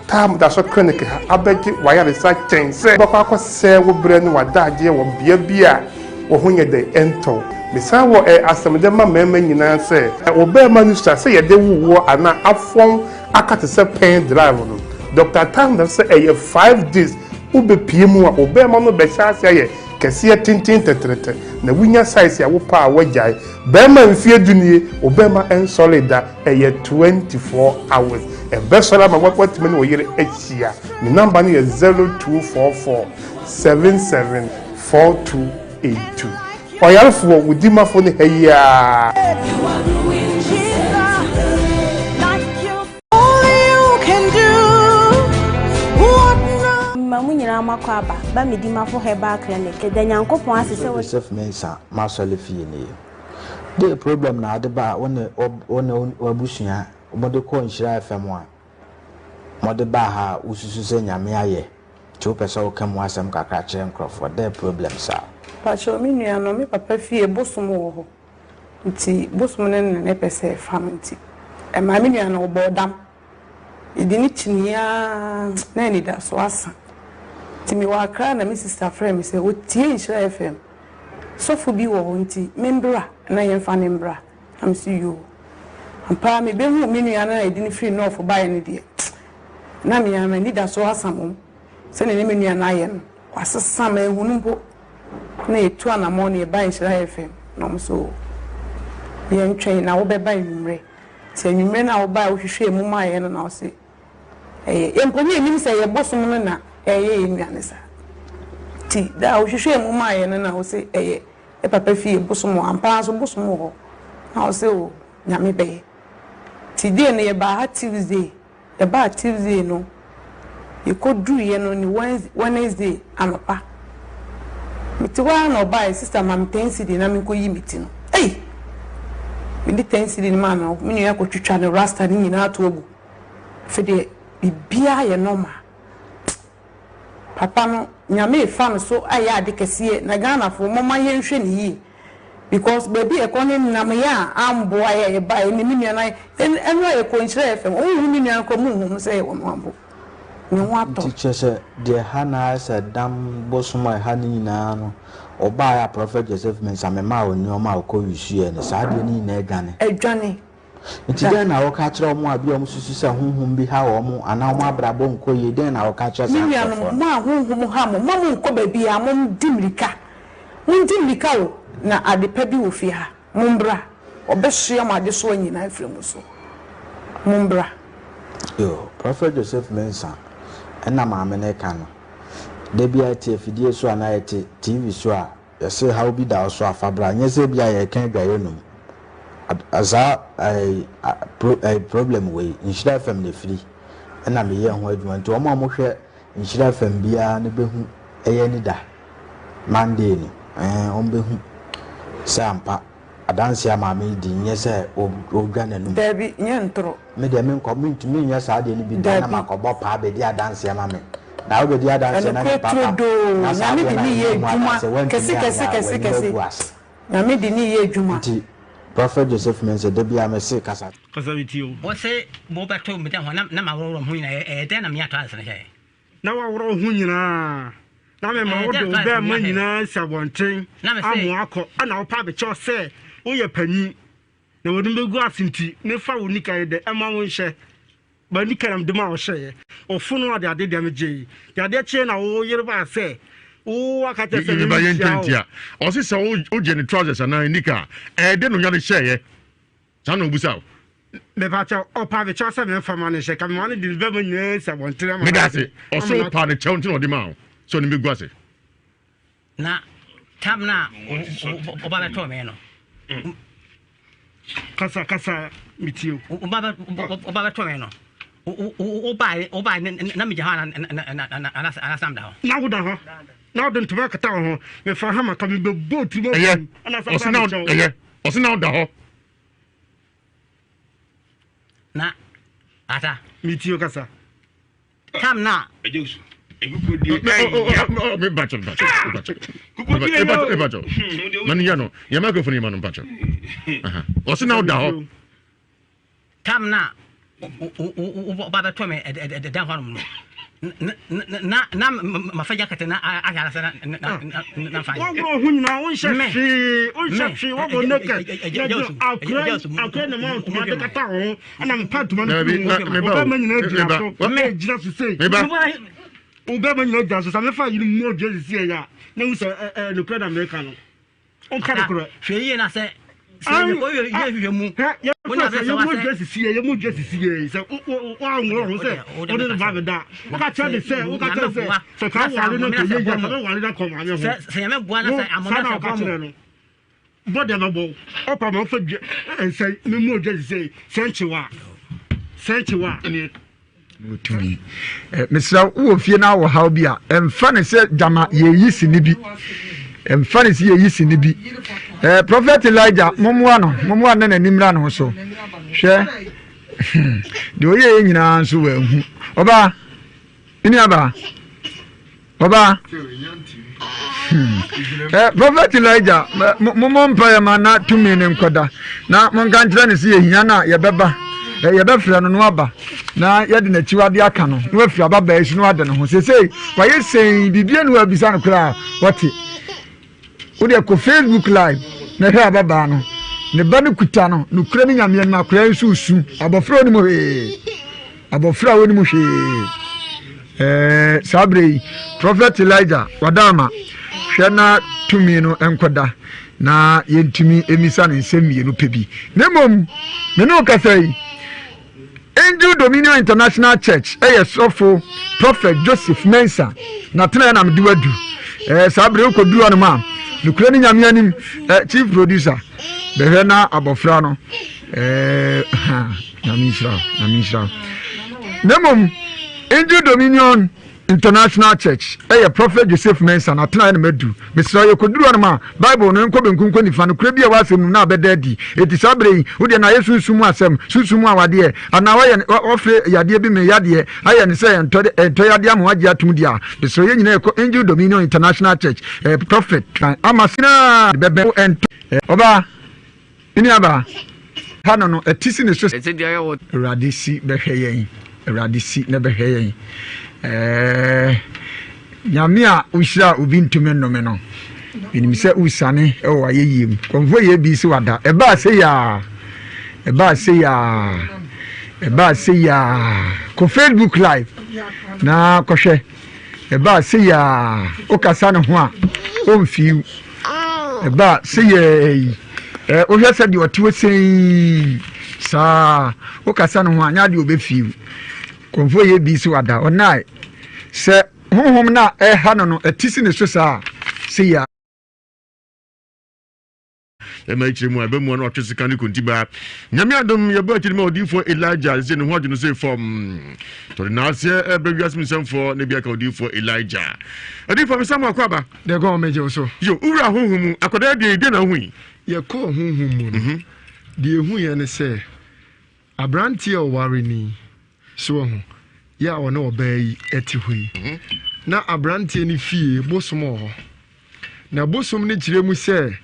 Tam da so clinic ha abɛgye w'ayaresa kyɛn sɛ wobɛkɔ akɔsɛe wo berɛ ne w'adagyeɛ wɔ bea bi a wo ho nyɛ dɛn ɛntɔ wo. Mesan wɔ ɛ asɛm de ma mmarima nyinaa sɛ, wo barima no sua sɛ yɛde wo woɔ anaa afɔn aka te sɛ pen drive no. Doctor Tam da so sɛ ɛyɛ 5 days wobɛpue mu a wo barima no bɛhyɛ ase ayɛ kɛseɛ tenten tɛtrɛtɛ na wonya size a wopɛ a woagyae. Barima mfeɛ du nie wo barima ɛnsɔre da ɛyɛ 24 hours ɛbɛsɔre ama woatumi ne wo yere ahyia. Me number no yɛ 0244 77 4282. Ɔyarefoɔ wo dimafo ne ha yi ara.
Mema mo nyinaa moakɔ aba ba Medimafo Herbal Clinic. Yɛda Nyankopɔn ase sɛ.
Joseph Mensah m'asɔre fie nie. Dee problem na ade ba a wo ne wo ne w'abusua mode kɔ Nhyira FM a mode baa ha a wosusu sɛ Nyame ayɛ nti wopɛ sɛ woka mu asɛm kakra kyerɛ nkorɔfoɔ dɛn problem saa?
Pakyɛw me nua no me papa fie bosom wɔ hɔ nti bosom no na ne pɛ sɛ ɛfa me nti ɛmaa me nua no ɔbɔɔ dam Mede no kyinii ara na anidaso asa. Nti mewɔ Accra na me sista frɛɛ me sɛ ɔtie Nhyira FM, sɔfo bi wɔ hɔ nti membra na yɛmfa no mbra. Na mese yoo. Ampa ara mebɛhuu me nua no a yɛde no firi North baeɛ no deɛ, na me ara m'anidaso asa mmom. Sɛdeɛ na me nua no ayɛ no, wasesa, manhu no mpo. Na yɛtu anammɔn na yɛbaa Nhyira FM na wɔn nso yɛntwɛn na wobɛba anwummerɛ. Nti anwummere no a wobae a wohwehwɛɛ mu maa yɛn no na wose ɛyɛ yɛn mpo ne yɛnnim sɛ ɛyɛ bosom no na ɛreyɛ yɛn nua no saa. Nti da a wohwehwɛɛ mu maa yɛn no na wose ɛyɛ yɛ papa fie bosom wɔ ampa ara nso bosom wɔ hɔ na wose o Nyame bɛyɛ. Nti day no yɛbaa ha Tuesday. Yɛbaa Tuesday no, yɛkɔduruiɛ no ne Wednesday anɔpa. Mete hɔ ara na ɔbaeɛ, sister ma me ten cedi na menkɔyi me ti no. Ei! Mede ten cedi no maa no, me nua kɔtwitwa ne rasta no nyinaa ato agu. Afei deɛ biribiara yɛ normal. Papa no Nyame refa no so ayɛ ade kɛseɛ na Ghanafoɔ momma yɛnhwɛ no yie because baabi a yɛkɔ no nnamyɛ a amboa yɛ a yɛbaeɛ ne me nua no ayɛ ɛno a yɛkɔ Nhyira FM ɔmo nhu me nua no koraa ɔmo nhu no sɛ ɛyɛ ɔno ambo ne ho atɔ.
Nti kyerɛ sɛ deɛ ɛha no ara sɛ dam bosom a ɛha no nyinaa no ɔbaeɛ a Prophet Joseph Mensah memaa wo nnoɔma a ɔkɔ use yɛ no saa adeɛ no nyinaa adwane.
Adwane.
Enti dɛn na woka kyerɛ wɔn a ebia wɔsusu sɛ honhom bi haw wɔn anaa wɔn abrabɔ nkɔ yie? Dɛn na woka kyerɛ
Me
saa
nuanom,
nkurɔfoɔ no?
mo a honhom ha mo, mma monnkɔ baabiara, mondi mmirika, mondi mmirika o, na ade pa bi wɔ fie ha, mombra, wɔbɛsoa mo adesoa nyinaa afiri mo so, mombra.
Yo, Prophet Joseph Mensah ɛna maame no reka no. Da biara yɛte afidie so anaa yɛte TV so a, Yɛse haw bi da wo so a fa bra, nyɛ sɛ ebia yɛreka adwaeɛ nom. Saa ɛɛ pro ɛɛ problem wei, Nhyira FM na ɛfiri, ɛna meyɛɛ ho adwuma. Nti wɔn a wɔhwɛ Nhyira FM biara no bɛhu ɛyɛ ani da Monday no, ɛɛ wɔbɛhu sɛ ampa adanseɛ a maame yi di nyɛ sɛ ɔredwa n'anum.
Dabi, nyɛ ntorɔ.
Me deɛ menkɔ mentumi nyɛ saa adeɛ no bi da na
Dabi.
makɔbɔ paa bɛdi adanseɛ ama me. Na wobɛdi adanseɛ na
Ɛnokorɛ
nipa ba
turodoo,
na saa
Nyame
adeɛ
de
no a
ne yɛ
ɛnyɛ ho
adwuma
adanseɛ woantumi
kɛse
anyɛ
kɛse
a
kɛse
w'anim
kɛse.
agu ase.
Nyame de ne yɛ adwuma.
Nti Prophet Joseph Mensah da biara mese kasa.
Kasa me tie o.
Wose wobɛto me dɛn hɔ na na maworɔworɔ me ho nyinaa, ɛyɛ dɛn na menya trousers no hyɛe?
Na waworɔ wo ho nyinaa, na mema
Ɛyɛ
wode
dɛn
wo
trousers
bɛɛma
menya hyɛe?
nyinaa asi abɔnten
Na mese.
ama wakɔ, ɛna wopɛ abekyɛw sɛ woyɛ panyin, na w'anim bɛgu ase nti, mefa wo nika yi dɛ ɛma wo nhyɛ. Ba nika na mede ma wo hyɛeɛ, ɔfono ade ade deɛ megyee, deɛ adeɛ kyeeɛ na wo yere baa sɛ wo aka kyerɛ sɛ
Me ba yɛ
menhyia wo.
nkantia. Ɔse sɛ wogye ne trousers anaa nika a, ɛyɛ dɛn na onya de hyɛeɛ? Saa na ɔbusa wo.
Mepa kyɛw, ɔpaa me kyɛw sɛ memfa ma no nhyɛ, ka mema no de ne bɛma nyinaa si abɔntene ama
Meda
no
ase.
ade, ama
Ɔse
no
wopaa
atɔ.
ne kyɛw nti na ɔde maa wo sɛ ɔne bɛgu ase.
Na tam no a woba bɛtɔɔ me no.
Kasa kasa metie o.
Woba bɛtɔɔ me no. Wobae wobae na megyina hɔ anasɛ na meda hɔ.
Na woda hɔ na wode ntoma akata wo ho mefa hama ka mebɛbɔ tirim
ɛyɛ ɔse na ɛyɛ ɔse na woda hɔ.
Na ata.
Metie o kasa.
Tam na.
Yɛ microphone yi ma no mpakyɛ. Ɔse na woda hɔ.
Tam na woba bɛtɔ me ɛdan hɔ nom no. Na na mafa jacket na ahwɛ ara sɛ na na fa.
Wɔworɔ ho nyinaa wonhyɛ hwee wonhyɛ hwee wɔbɔ naked akura akura na ma ntoma de kata ho ɛna mepa ntoma no firi mu wobɛma nyinaa gyina so gyina so sei wobɛma nyinaa gyina so sɛ mefa yere mu ɔdwa sisi ɛyɛ a na hu sɛ nokorɛ na meka no wonka nokorɛ
hwɛ yie na sɛ sɛ yɛ hwehwɛ mu
yɛmu dwa sisi yɛ yɛmu dwa sisi yɛ sɛ woanworɔ ho sɛ wode ne ba bɛda woka kyerɛ ne sɛ woka kyerɛ sɛ sɛ ka ware no nkɛyɛ yɛ ka bɛware no akɔ maame ho
sɛ nyame boa na sɛ amona
saa na
sɛ
woka
bɔ
kyerɛ
mo
no Bɔ deɛ bɛbɔ wo. Ɔpa ma ɔfa dwa nsɛn me mu odwa sisei sɛnkyewa sɛnkyewa.
Tumi. Mesrɛ wo wɔ fie na wɔ haw bi a, ɛmfa ne sɛ gyama yɛyi sini bi. Ɛmfa ne sɛ yɛyi sini bi. Prophet Elijah, mommoa no, mommoa no na n'ani mmra ne ho so. Hwɛ, deɛ ɔyɛ yɛ nyinaa nso wanhu. Ɔbaa, me nuabaa. Ɔbaa. Hmm. Eh, Prophet Elijah, mommɔ mpaeɛ ma na tumi ne nkɔda na monka nkyerɛ no sɛ yɛhia no a yɛbɛba eh, yɛbɛfrɛ no no aba na yɛde n'akyiwade aka no na wafiri ababaa yi so na wade ne ho seesei wayɛ sɛn biribia ne wabisa no koraa wɔte Wo deɛ kɔ Facebook live na hwɛ ababaa no. Ne ba no kuta no, nokorɛ ne Nyame anim akwadaa yi nso resu. Abɔfra a ɔnim hwee. Abɔfra a ɔnim hwee. Ɛɛ saa berɛ yi, Prophet Elijah wada ama hwɛ na tumi no nkɔda na yɛntumi mmisa ne nsɛm mmienu pɛ bi. Na mmom, me ne wo kasa yi, Angel Dominion International Church yɛ sɔfo Prophet Joseph Mensah n'atenaeɛ na mede wadu. Ɛɛ saa bere wokɔduru hɔnom a, nokorɛ ne Nyame anim eh, chief producer bɛhwɛ na abɔfra no ɛɛ ha Nyame nhyira wo, Nyame nhyira wo. Na mmom Angel Dominion International Church yɛ Prophet Joseph Mensah n'atenaeɛ na madu. Mesrɛ wo, yɛkɔduru hɔnom a, Bible no, nkɔ benkum nkɔ nifa, nokorɛ bi a ɛwɔ asɛm no mu na abɛda adi. Enti saa berɛ yi, wo deɛ na ayɛ sunsum mu asɛm, sunsum mu awadeɛ, anaa woayɛ no, wɔfrɛ yadeɛ bi me yadeɛ, ayɛ no sɛ ɛntɔ, ɛntɔ yadeɛ ama woagye atom deɛ a, mesrɛ wo, yɛn nyinaa yɛkɔ Angel Dominion International Church, eh, Prophet, ama nyinaa bɛbɛn wo, ɛntɔ, eh, ɔbaa. Me nuabaa, ha no no, ɛte si ne so. Awurade si bɛhwɛ yɛn. Awurade si na bɛhwɛ yɛn. Ɛɛ, Nyame a wohyira obi ntumi nnome no. Menim sɛ wosane wɔ w'ayɛyie mu. Kɔmfoɔ yɛ bi si wada. Ɛbaa sɛ yaa. Ɛbaa sɛ yaa. Ɛbaa sɛ yaa. Kɔ Facebook live na kɔhwɛ. Ɛbaa sɛ yaa. Wokasa ne ho a, ɔmfiw. Ɛba a sɛ yɛɛ yi ɛ wohwɛ sɛ deɛ ɔte hɔ sɛn saa wokasa ne ho a nyɛ adeɛ ɔbɛfiw kɔmfoɔ yɛ bi so wada ɔnae sɛ honhom no a ɛha no no ɛte si ne so saa sɛ yɛ
Ɛma akyire mu a ɛbɛ mu a na watwe sika ne kontibaa. Nyame adom yɛbɔ akyiri ma odiyifoɔ Elijah sɛ ne ho adwo no sɛ fam. Tɔde n'aseɛ ɛbrɛ wiase mu nsɛmfoɔ na bi aka odiyifoɔ Elijah. Odiyifoɔ me samu akɔ aba.
Deɛ gɔn megye wo so.
Yo, wowura honhom mu akwadaa deɛ deɛ na wohui?
Yɛkɔɔ honhom mu no, mhm. deɛ ɛhuiɛ ne sɛ aberanteɛ a ɔware ni so wɔ ho yɛ a ɔne ɔbaa yi te hɔ yi mhm. na aberanteɛ no fie bosom wɔ hɔ Na bosom no kyerɛ mu sɛ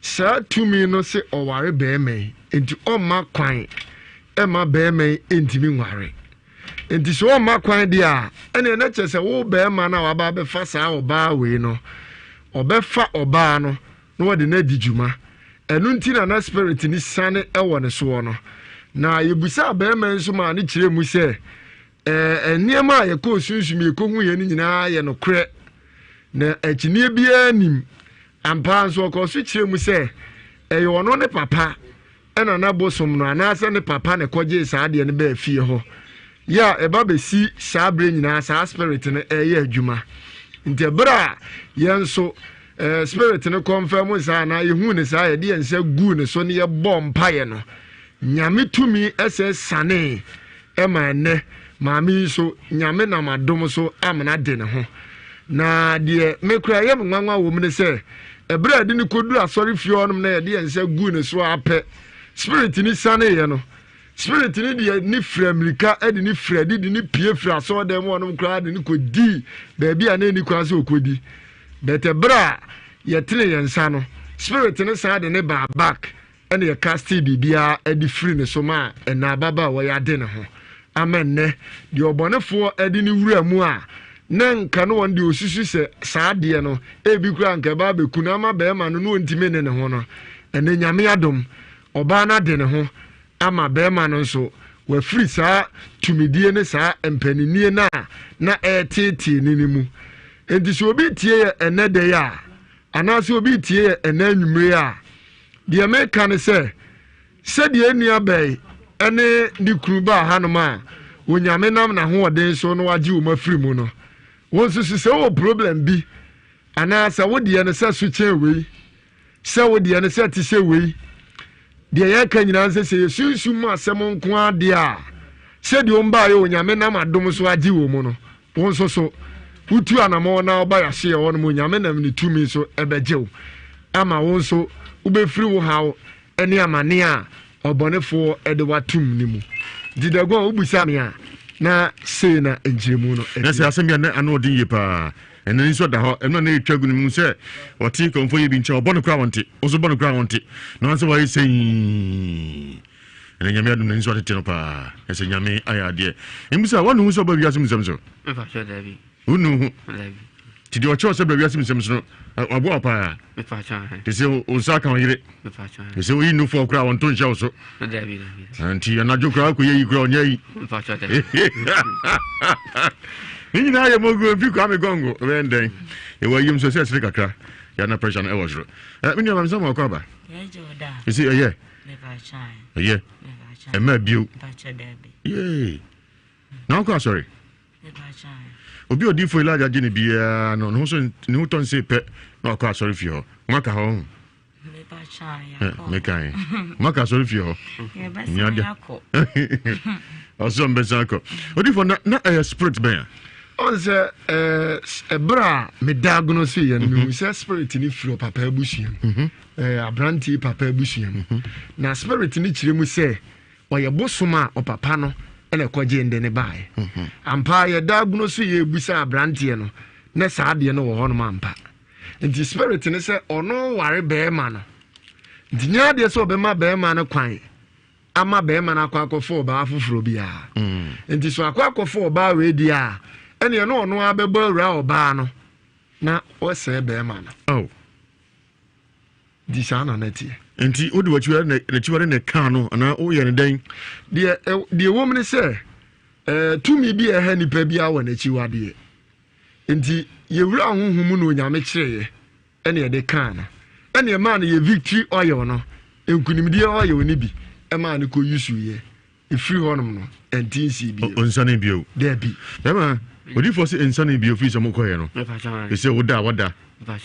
saa tumi no se ɔware barima yi, enti ɔmma kwan mma barima yi ntumi nware. Enti sɛ ɔmma kwan deɛ a, ɛneɛ na kyerɛ sɛ wo barima no a waba abɛfa saa ɔbaa wei no, ɔbɛfa ɔbaa no na wɔde no adi dwuma. Ɛno nti na na spirit no siane wɔ ne soɔ no. Na yɛbusaa barima yi nso maa no kyerɛ mu sɛ ɛɛ nneɛma a yɛkɔɔ sunsum yɛkɔhuiɛ no nyinaa yɛ nokorɛ. Na akyinnyeɛ biara nnim. Ampa ara nso, ɔkɔɔ so kyerɛɛ mu sɛ ɛyɛ ɔno ne papa na na bosom no anaasɛ ne papa na ɛkɔgyee saa adeɛ no baa fie hɔ. Yɛ a ɛba bɛsi saa berɛ nyinaa saa spirit no ɛreyɛ adwuma. Nti ɛberɛ a yɛn nso eh, spirit no kɔnfɛm saa anaa yɛhuu ne saa yɛde yɛn nsa guu ne so ne yɛbɔɔ mpaeɛ no, Nyame tumi sɛ sanee ma ɛnnɛ maame yi nso Nyame nam adom so amena de ne ho. Na deɛ me koraa ɛyɛ me nwanwa wɔ mu ne sɛ ɛberɛ a yɛde no kɔduru asɔre fie hɔnom na yɛde yɛn nsa guu ne so ara pɛ spirit no saneeɛ no spirit no deɛ ne fira mmirika de ne fira de de ne pie firi asɔredan mu hɔnom koraa de ne kɔdii baabi a na ɛni kwan sɛ ɔkɔdi but ɛberɛ a yɛtene yɛn nsa no spirit no san de ne baa back Ɛna yɛkastee biribiara de firi ne so maa ɛna ababaawa yi ade ne ho ama nnɛ deɛ ɔbɔnefoɔ de ne wura mu a na nka no wɔn deɛ ɔsusu sɛ saa adeɛ no ebi koraa nka ɛba abɛku no ama bɛrima no na ɔntumi ne ne ho no ɛnɛ Nyame adom ɔbaa no ade ne ho ama bɛrima no nso wafiri saa tumidie ne saa mpaninnie no a na ɛreteetee ne no mu. Enti sɛ obi tie yɛ ɛnɛ da yi a anaasɛ obi tie yɛ ɛnɛ anwummere a Deɛ meka ne sɛ, sɛdeɛ yɛn nuabaa yi ne ne kunu baa hanom a Onyame nam n'ahoɔden so na wagye wɔn afiri mu no, wo nso so sɛ wowɔ problem bi anaa sɛ wo deɛ no sɛ so kyɛn wei, sɛ wo deɛ no sɛ te sɛ wei, deɛ yɛka nyinaa sɛ sɛ yɛsunsum mu asɛm nko ara deɛ a, Sɛdeɛ wɔn baeɛ Onyame nam adom so agye wɔn mu no, wo nso so, wotu anamɔn na woba yɛahyeɛ hɔ nom, Onyame nam ne tumi so bɛgye wo, ama wo nso wobɛfiri wo haw ne amaneɛ a ɔbɔnefoɔ de wo atom no mu. Nti Dagon, wobisa me a, na sei na nkyerɛmu no
Na sɛ
teɛ.
asɛm bi a na ano ɔden yie paa ɛna ni nso da hɔ ɛno a na ɛtwa gu no mu sɛ ɔte kɔmfo yɛ bi nkyɛn ɔbɔ no koraa wɔnte wo nso bɔ no koraa wɔnte na wɔn sɛ wɔayɛ sɛn ɛna nyame adom n'ani so atete no paa ɛsɛ nyame ayɛ adeɛ ɛmu sɛ wɔne hu sɛ ɔba wiase mu nsɛm so wonu ho nti deɛ ɔkyerɛ sɛ bra wiase mu nsɛm so no waboa paa te sɛ wo nsa ka wo yere te sɛ woyi nufoɔ koraa wɔnto nhyɛ wo so nti anadwo koraa wokɔyɛ yi koraa ɔnyɛ yi ne nyinaa yɛ mɔgu mfi kwa me gɔngo bɛyɛ ndɛn ɛwɔ ayim so sɛ ɛsere kakra yɛna pressure no ɛwɔ soro me nua mamsɛ ma ɔkɔ aba ɛsɛ ɛyɛ ɛyɛ ɛma bio yee na wokɔ asɔre obi odifo Elijah gye ne biara no ne ho so ne ho tɔ nse pɛ na wakɔ asɔre fie hɔ wɔaka hɔ ho mekan wɔaka asɔre fie hɔ nyade ɔsɛ ɔmbɛsan akɔ odifo na na ɛyɛ spirit bɛn a
ɔn sɛ ɛberɛ a me diagnose yɛ no mehu sɛ spirit no firi ɔpapa abusua mu eh, aberante yi papa abusua mu mhm. na spirit no kyerɛ mu sɛ ɔyɛ bosom a ɔpapa no ɛna ɛkɔgye nde ne baeɛ mhm. ampa yɛda agono so yɛbusa aberanteɛ no na saa adeɛ no wɔ hɔnom ampa nti spirit no sɛ ɔno ware bɛrima no nti nyɛ adeɛ sɛ ɔbɛma bɛrima no kwan ama bɛrima no akɔ akɔfo ɔbaa foforɔ biara mm. nti so akɔ akɔfo ɔbaa wei deɛ a ɛneɛ no ɔno abɛbɔ awura ɔbaa no na ɔsɛe bɛrima no
oh.
Nti saa na na ɛteɛ.
Nti wode w'akyiwade na n'akyiwade na ɛkaa no anaa woyɛ no dɛn?
Deɛ deɛ ɛwɔ mu ne sɛ ɛɛ tumi bi a ɛha nipa biara wɔ n'akyiwadeɛ. Nti yɛwura honhom mu na Onyame kyerɛeɛ ɛna yɛde kaa no. Ɛna ɛmaa no yɛ victory oil no, nkunimdie oil no bi ɛmaa no kɔ yusuiɛ. Ɛfiri hɔnom no, ɛnte nsii bio.
Ɔnsanee bio?
Dabi.
Bɛrima, odiyifoɔ se ɛnsanee bio firi sɛ mokɔeɛ no. Ɛsɛ woda a wada,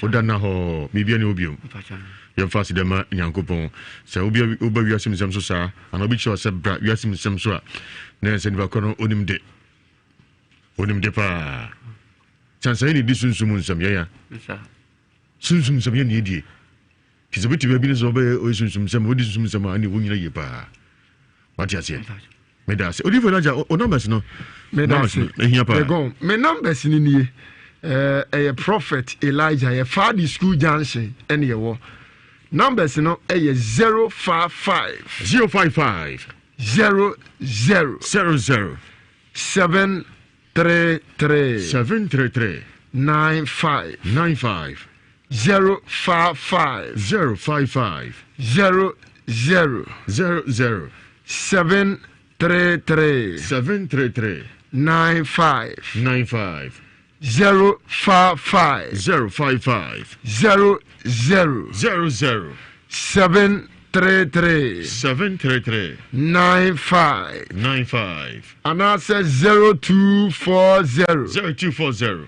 woda nna hɔ, biribia ne hɔ bio. Yɛmfa aseda ma Nyankopɔn. Sɛ obi woba wiase mu nsɛm so saa, anaa obi kyerɛ sɛ bra wiase mu nsɛm so a, na ɛsɛ nipa korɔ no onim de. Onim de paa. Sɛ yɛn ne di sunsum mu nsɛm, yɛn a. Sunsum nsɛm yɛn ne yɛdie. Te sɛ obi te baabi ne sɛ ɔbɛyɛ ɔyɛ sunsum nsɛm, ɔdi sunsum nsɛm a, ɛne wonyina yie paa. Wate aseɛ? Meda ase. Odifo Elijah, o numbers no.
Meda ase.
Ehia paa.
Megon, me numbers no nie. Ɛyɛ Prophet Elijah, yɛ Fadi School Junction ɛne ɛwɔ. Numbers no ɛyɛ 055.
055.
00.
00.
7 33.
733.
95.
95.
055.
055.
00.
00.
733.
733.
95.
95.
055.
055.
00.
00.
733.
733.
95.
95.
Anaasɛ 0240.
0240.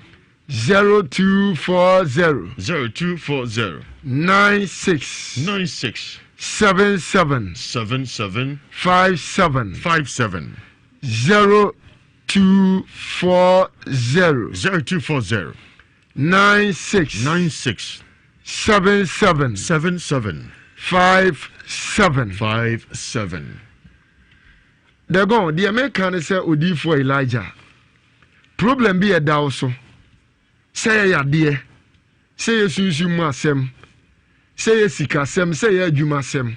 0240.
0240.
96.
96.
77.
77.
57.
57.
0240.
0240.
96.
96.
77.
77.
57.
57.
Dagon, deɛ meka ne sɛ odiyifoɔ Elijah, problem bi ɛda wo so, sɛ yɛ yadeɛ, sɛ yɛ sunsum mu asɛm, sɛ yɛ sikasɛm, sɛ yɛ adwumasɛm,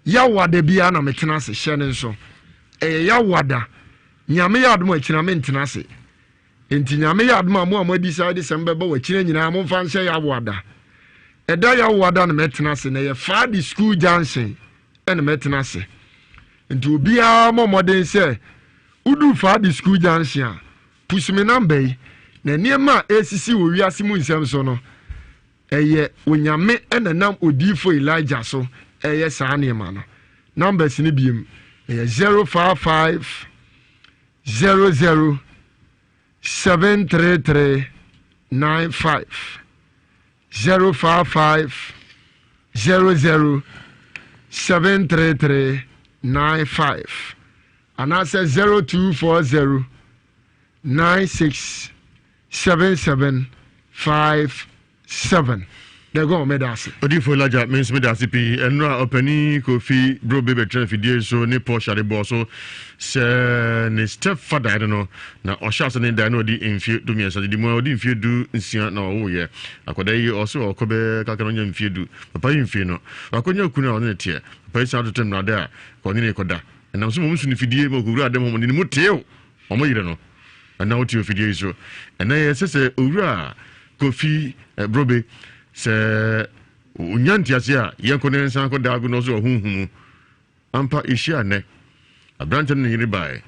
yawada biara na metena ase, hyɛ ne nso. Ɛyɛ yawada. Nyame yɛ adom a akyina mentena ase. Enti Nyame yɛ adom a mo a mo adecide sɛ mobɛba wɔ akyina nyinaa momfa nhyɛ Yawoada. Ɛda Yawoada na mɛtena ase na ɛyɛ Faadi School Junction ɛna mɛtena ase. Nti obiara mmɔ mmɔden sɛ woduru Faadi School Junction a, pusu me namba yi na nneɛma a ɛresisi wɔ wiase mu nsɛm so no, ɛyɛ Onyame ɛna nam odiifo Elijah so ɛyɛ saa nneɛma no. Numbers no biem ɛyɛ 055 00 733 95 055 00 733 95. Anaasɛ 0240 96 77 57. Dɛgɔn, meda ase.
Odiyifo Elijah, me nso meda ase pii. Ɛnnora ɔpanin Kofi Brobe bɛtena afidie so ne Paul Shade bɔɔ so sɛ ne stepfather ɛne no na ɔhyɛ ase ne dan na ɔdi mfie 13 didi mu a ɔdi mfie 16 na ɔwoyɛ akwadaa yi ɔse ɔkɔ bɛɛ kakra na ɔnya mfie du papa yi mfie no wakɔnya kunu a ɔne ne teɛ papa yi san toto mmrade a ɔne ne kɔda ɛnam so ma ɔmu su ne fidie ma ɔkɔwura adam hɔ ma ne ne mu tew wɔn yere no ɛna wote ofidie yi so ɛnɛ yɛ sɛ sɛ owura Kofi eh, Brobe sɛ onya ntease a yɛnkɔ ne nsan kɔ daago no so ɔhonhom mu ampa yɛhyia nnɛ aberante no ne yere bae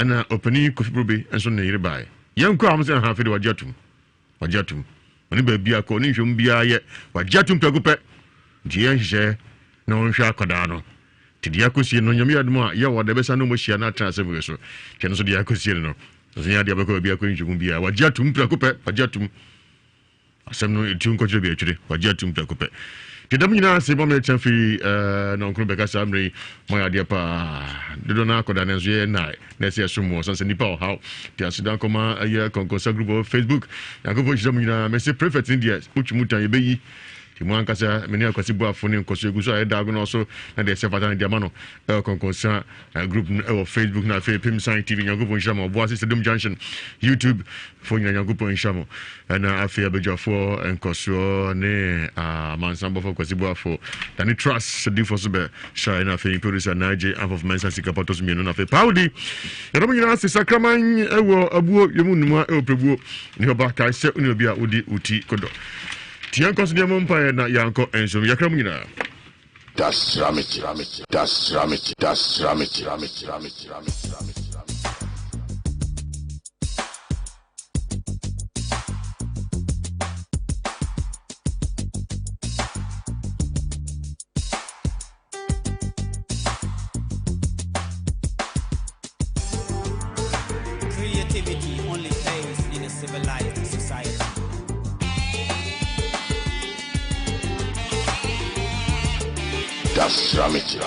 ɛna ɔpanin Kofi Brobe nso ne yere bae yɛnkɔ a wɔn sɛ ha afei de wagye atum Wagye atom. Ɔne baabi akɔ, ɔne nhwɛmu biara yɛ. Wagye atom prɛko pɛ. Nti yɛ nhyehyɛɛ na ɔnhwɛ akwadaa no. Nti deɛ akɔsie no, Nyame yɛ adom a, yɛ wɔ da ɛbɛsan ne wɔn ahyia na atena asɛm wei so. Nti ɛno nso deɛ akɔsie no no, ɛso nyɛ adeɛ a ɔbɛkɔ baabi akɔ nhwɛmu biara. Wagye atom prɛko pɛ. Wagye atom. Asɛm no ɛtu nkɔkyerɛ bi akyire. Wagye atom prɛko pɛ. Nti dɛm nyinaa ase bɔ me kyɛ firi eh, na ɔnkoro bɛka saa mmerɛ yi mo ayɛ adeɛ paa dodoɔ no akɔda no nso yɛ nnae na ɛsɛ ɛsom wɔ sane sɛ nnipa ɔhaw nti aseda nkɔma ɛyɛ kɔnkɔnsa group wɔ Facebook Nyankopɔn nhyira mu nyinaa mese prefect no deɛ motwe mu tan yɛbɛyi nti mo ankasa me ne akwasi boafo ne nkɔso ɛgu so a yɛda agono so na deɛ ɛsɛ fata no deɛ ama no ɛwɔ kɔnkɔnsa Eh, group no ɛwɔ facebook na afei pem sign tv nyankopɔn nhyira mo ɔboase stadium junction youtube fo nyina nyankopɔn nhyira mo ɛna afei abadwafoɔ nkɔsoɔ ne ah, amansan bɔfo kwasi boafo dane trust sɛdifoɔ so bɛ hyira ɛna afei producer naagye amfɔfo mɛnsa sika pɔtɔ so mmienu na afei paudi yɛdɔm nyinaa ase sakraman ɛwɔ abuo yɛmu nnuma ɛwɔ pɛbuo ne ɔba kae sɛ wone obi a wodi wo ti kodɔ tiɛ nkɔ so deɛ mo mpaeɛ na yɛankɔ nsom yɛkra mu nyinaa
Das Ramit, Das Ramit, Das Ramit, Ramit, Ramit, Ramit, Ramit.
Creativity only pays in a civilized society.
Das Ramit.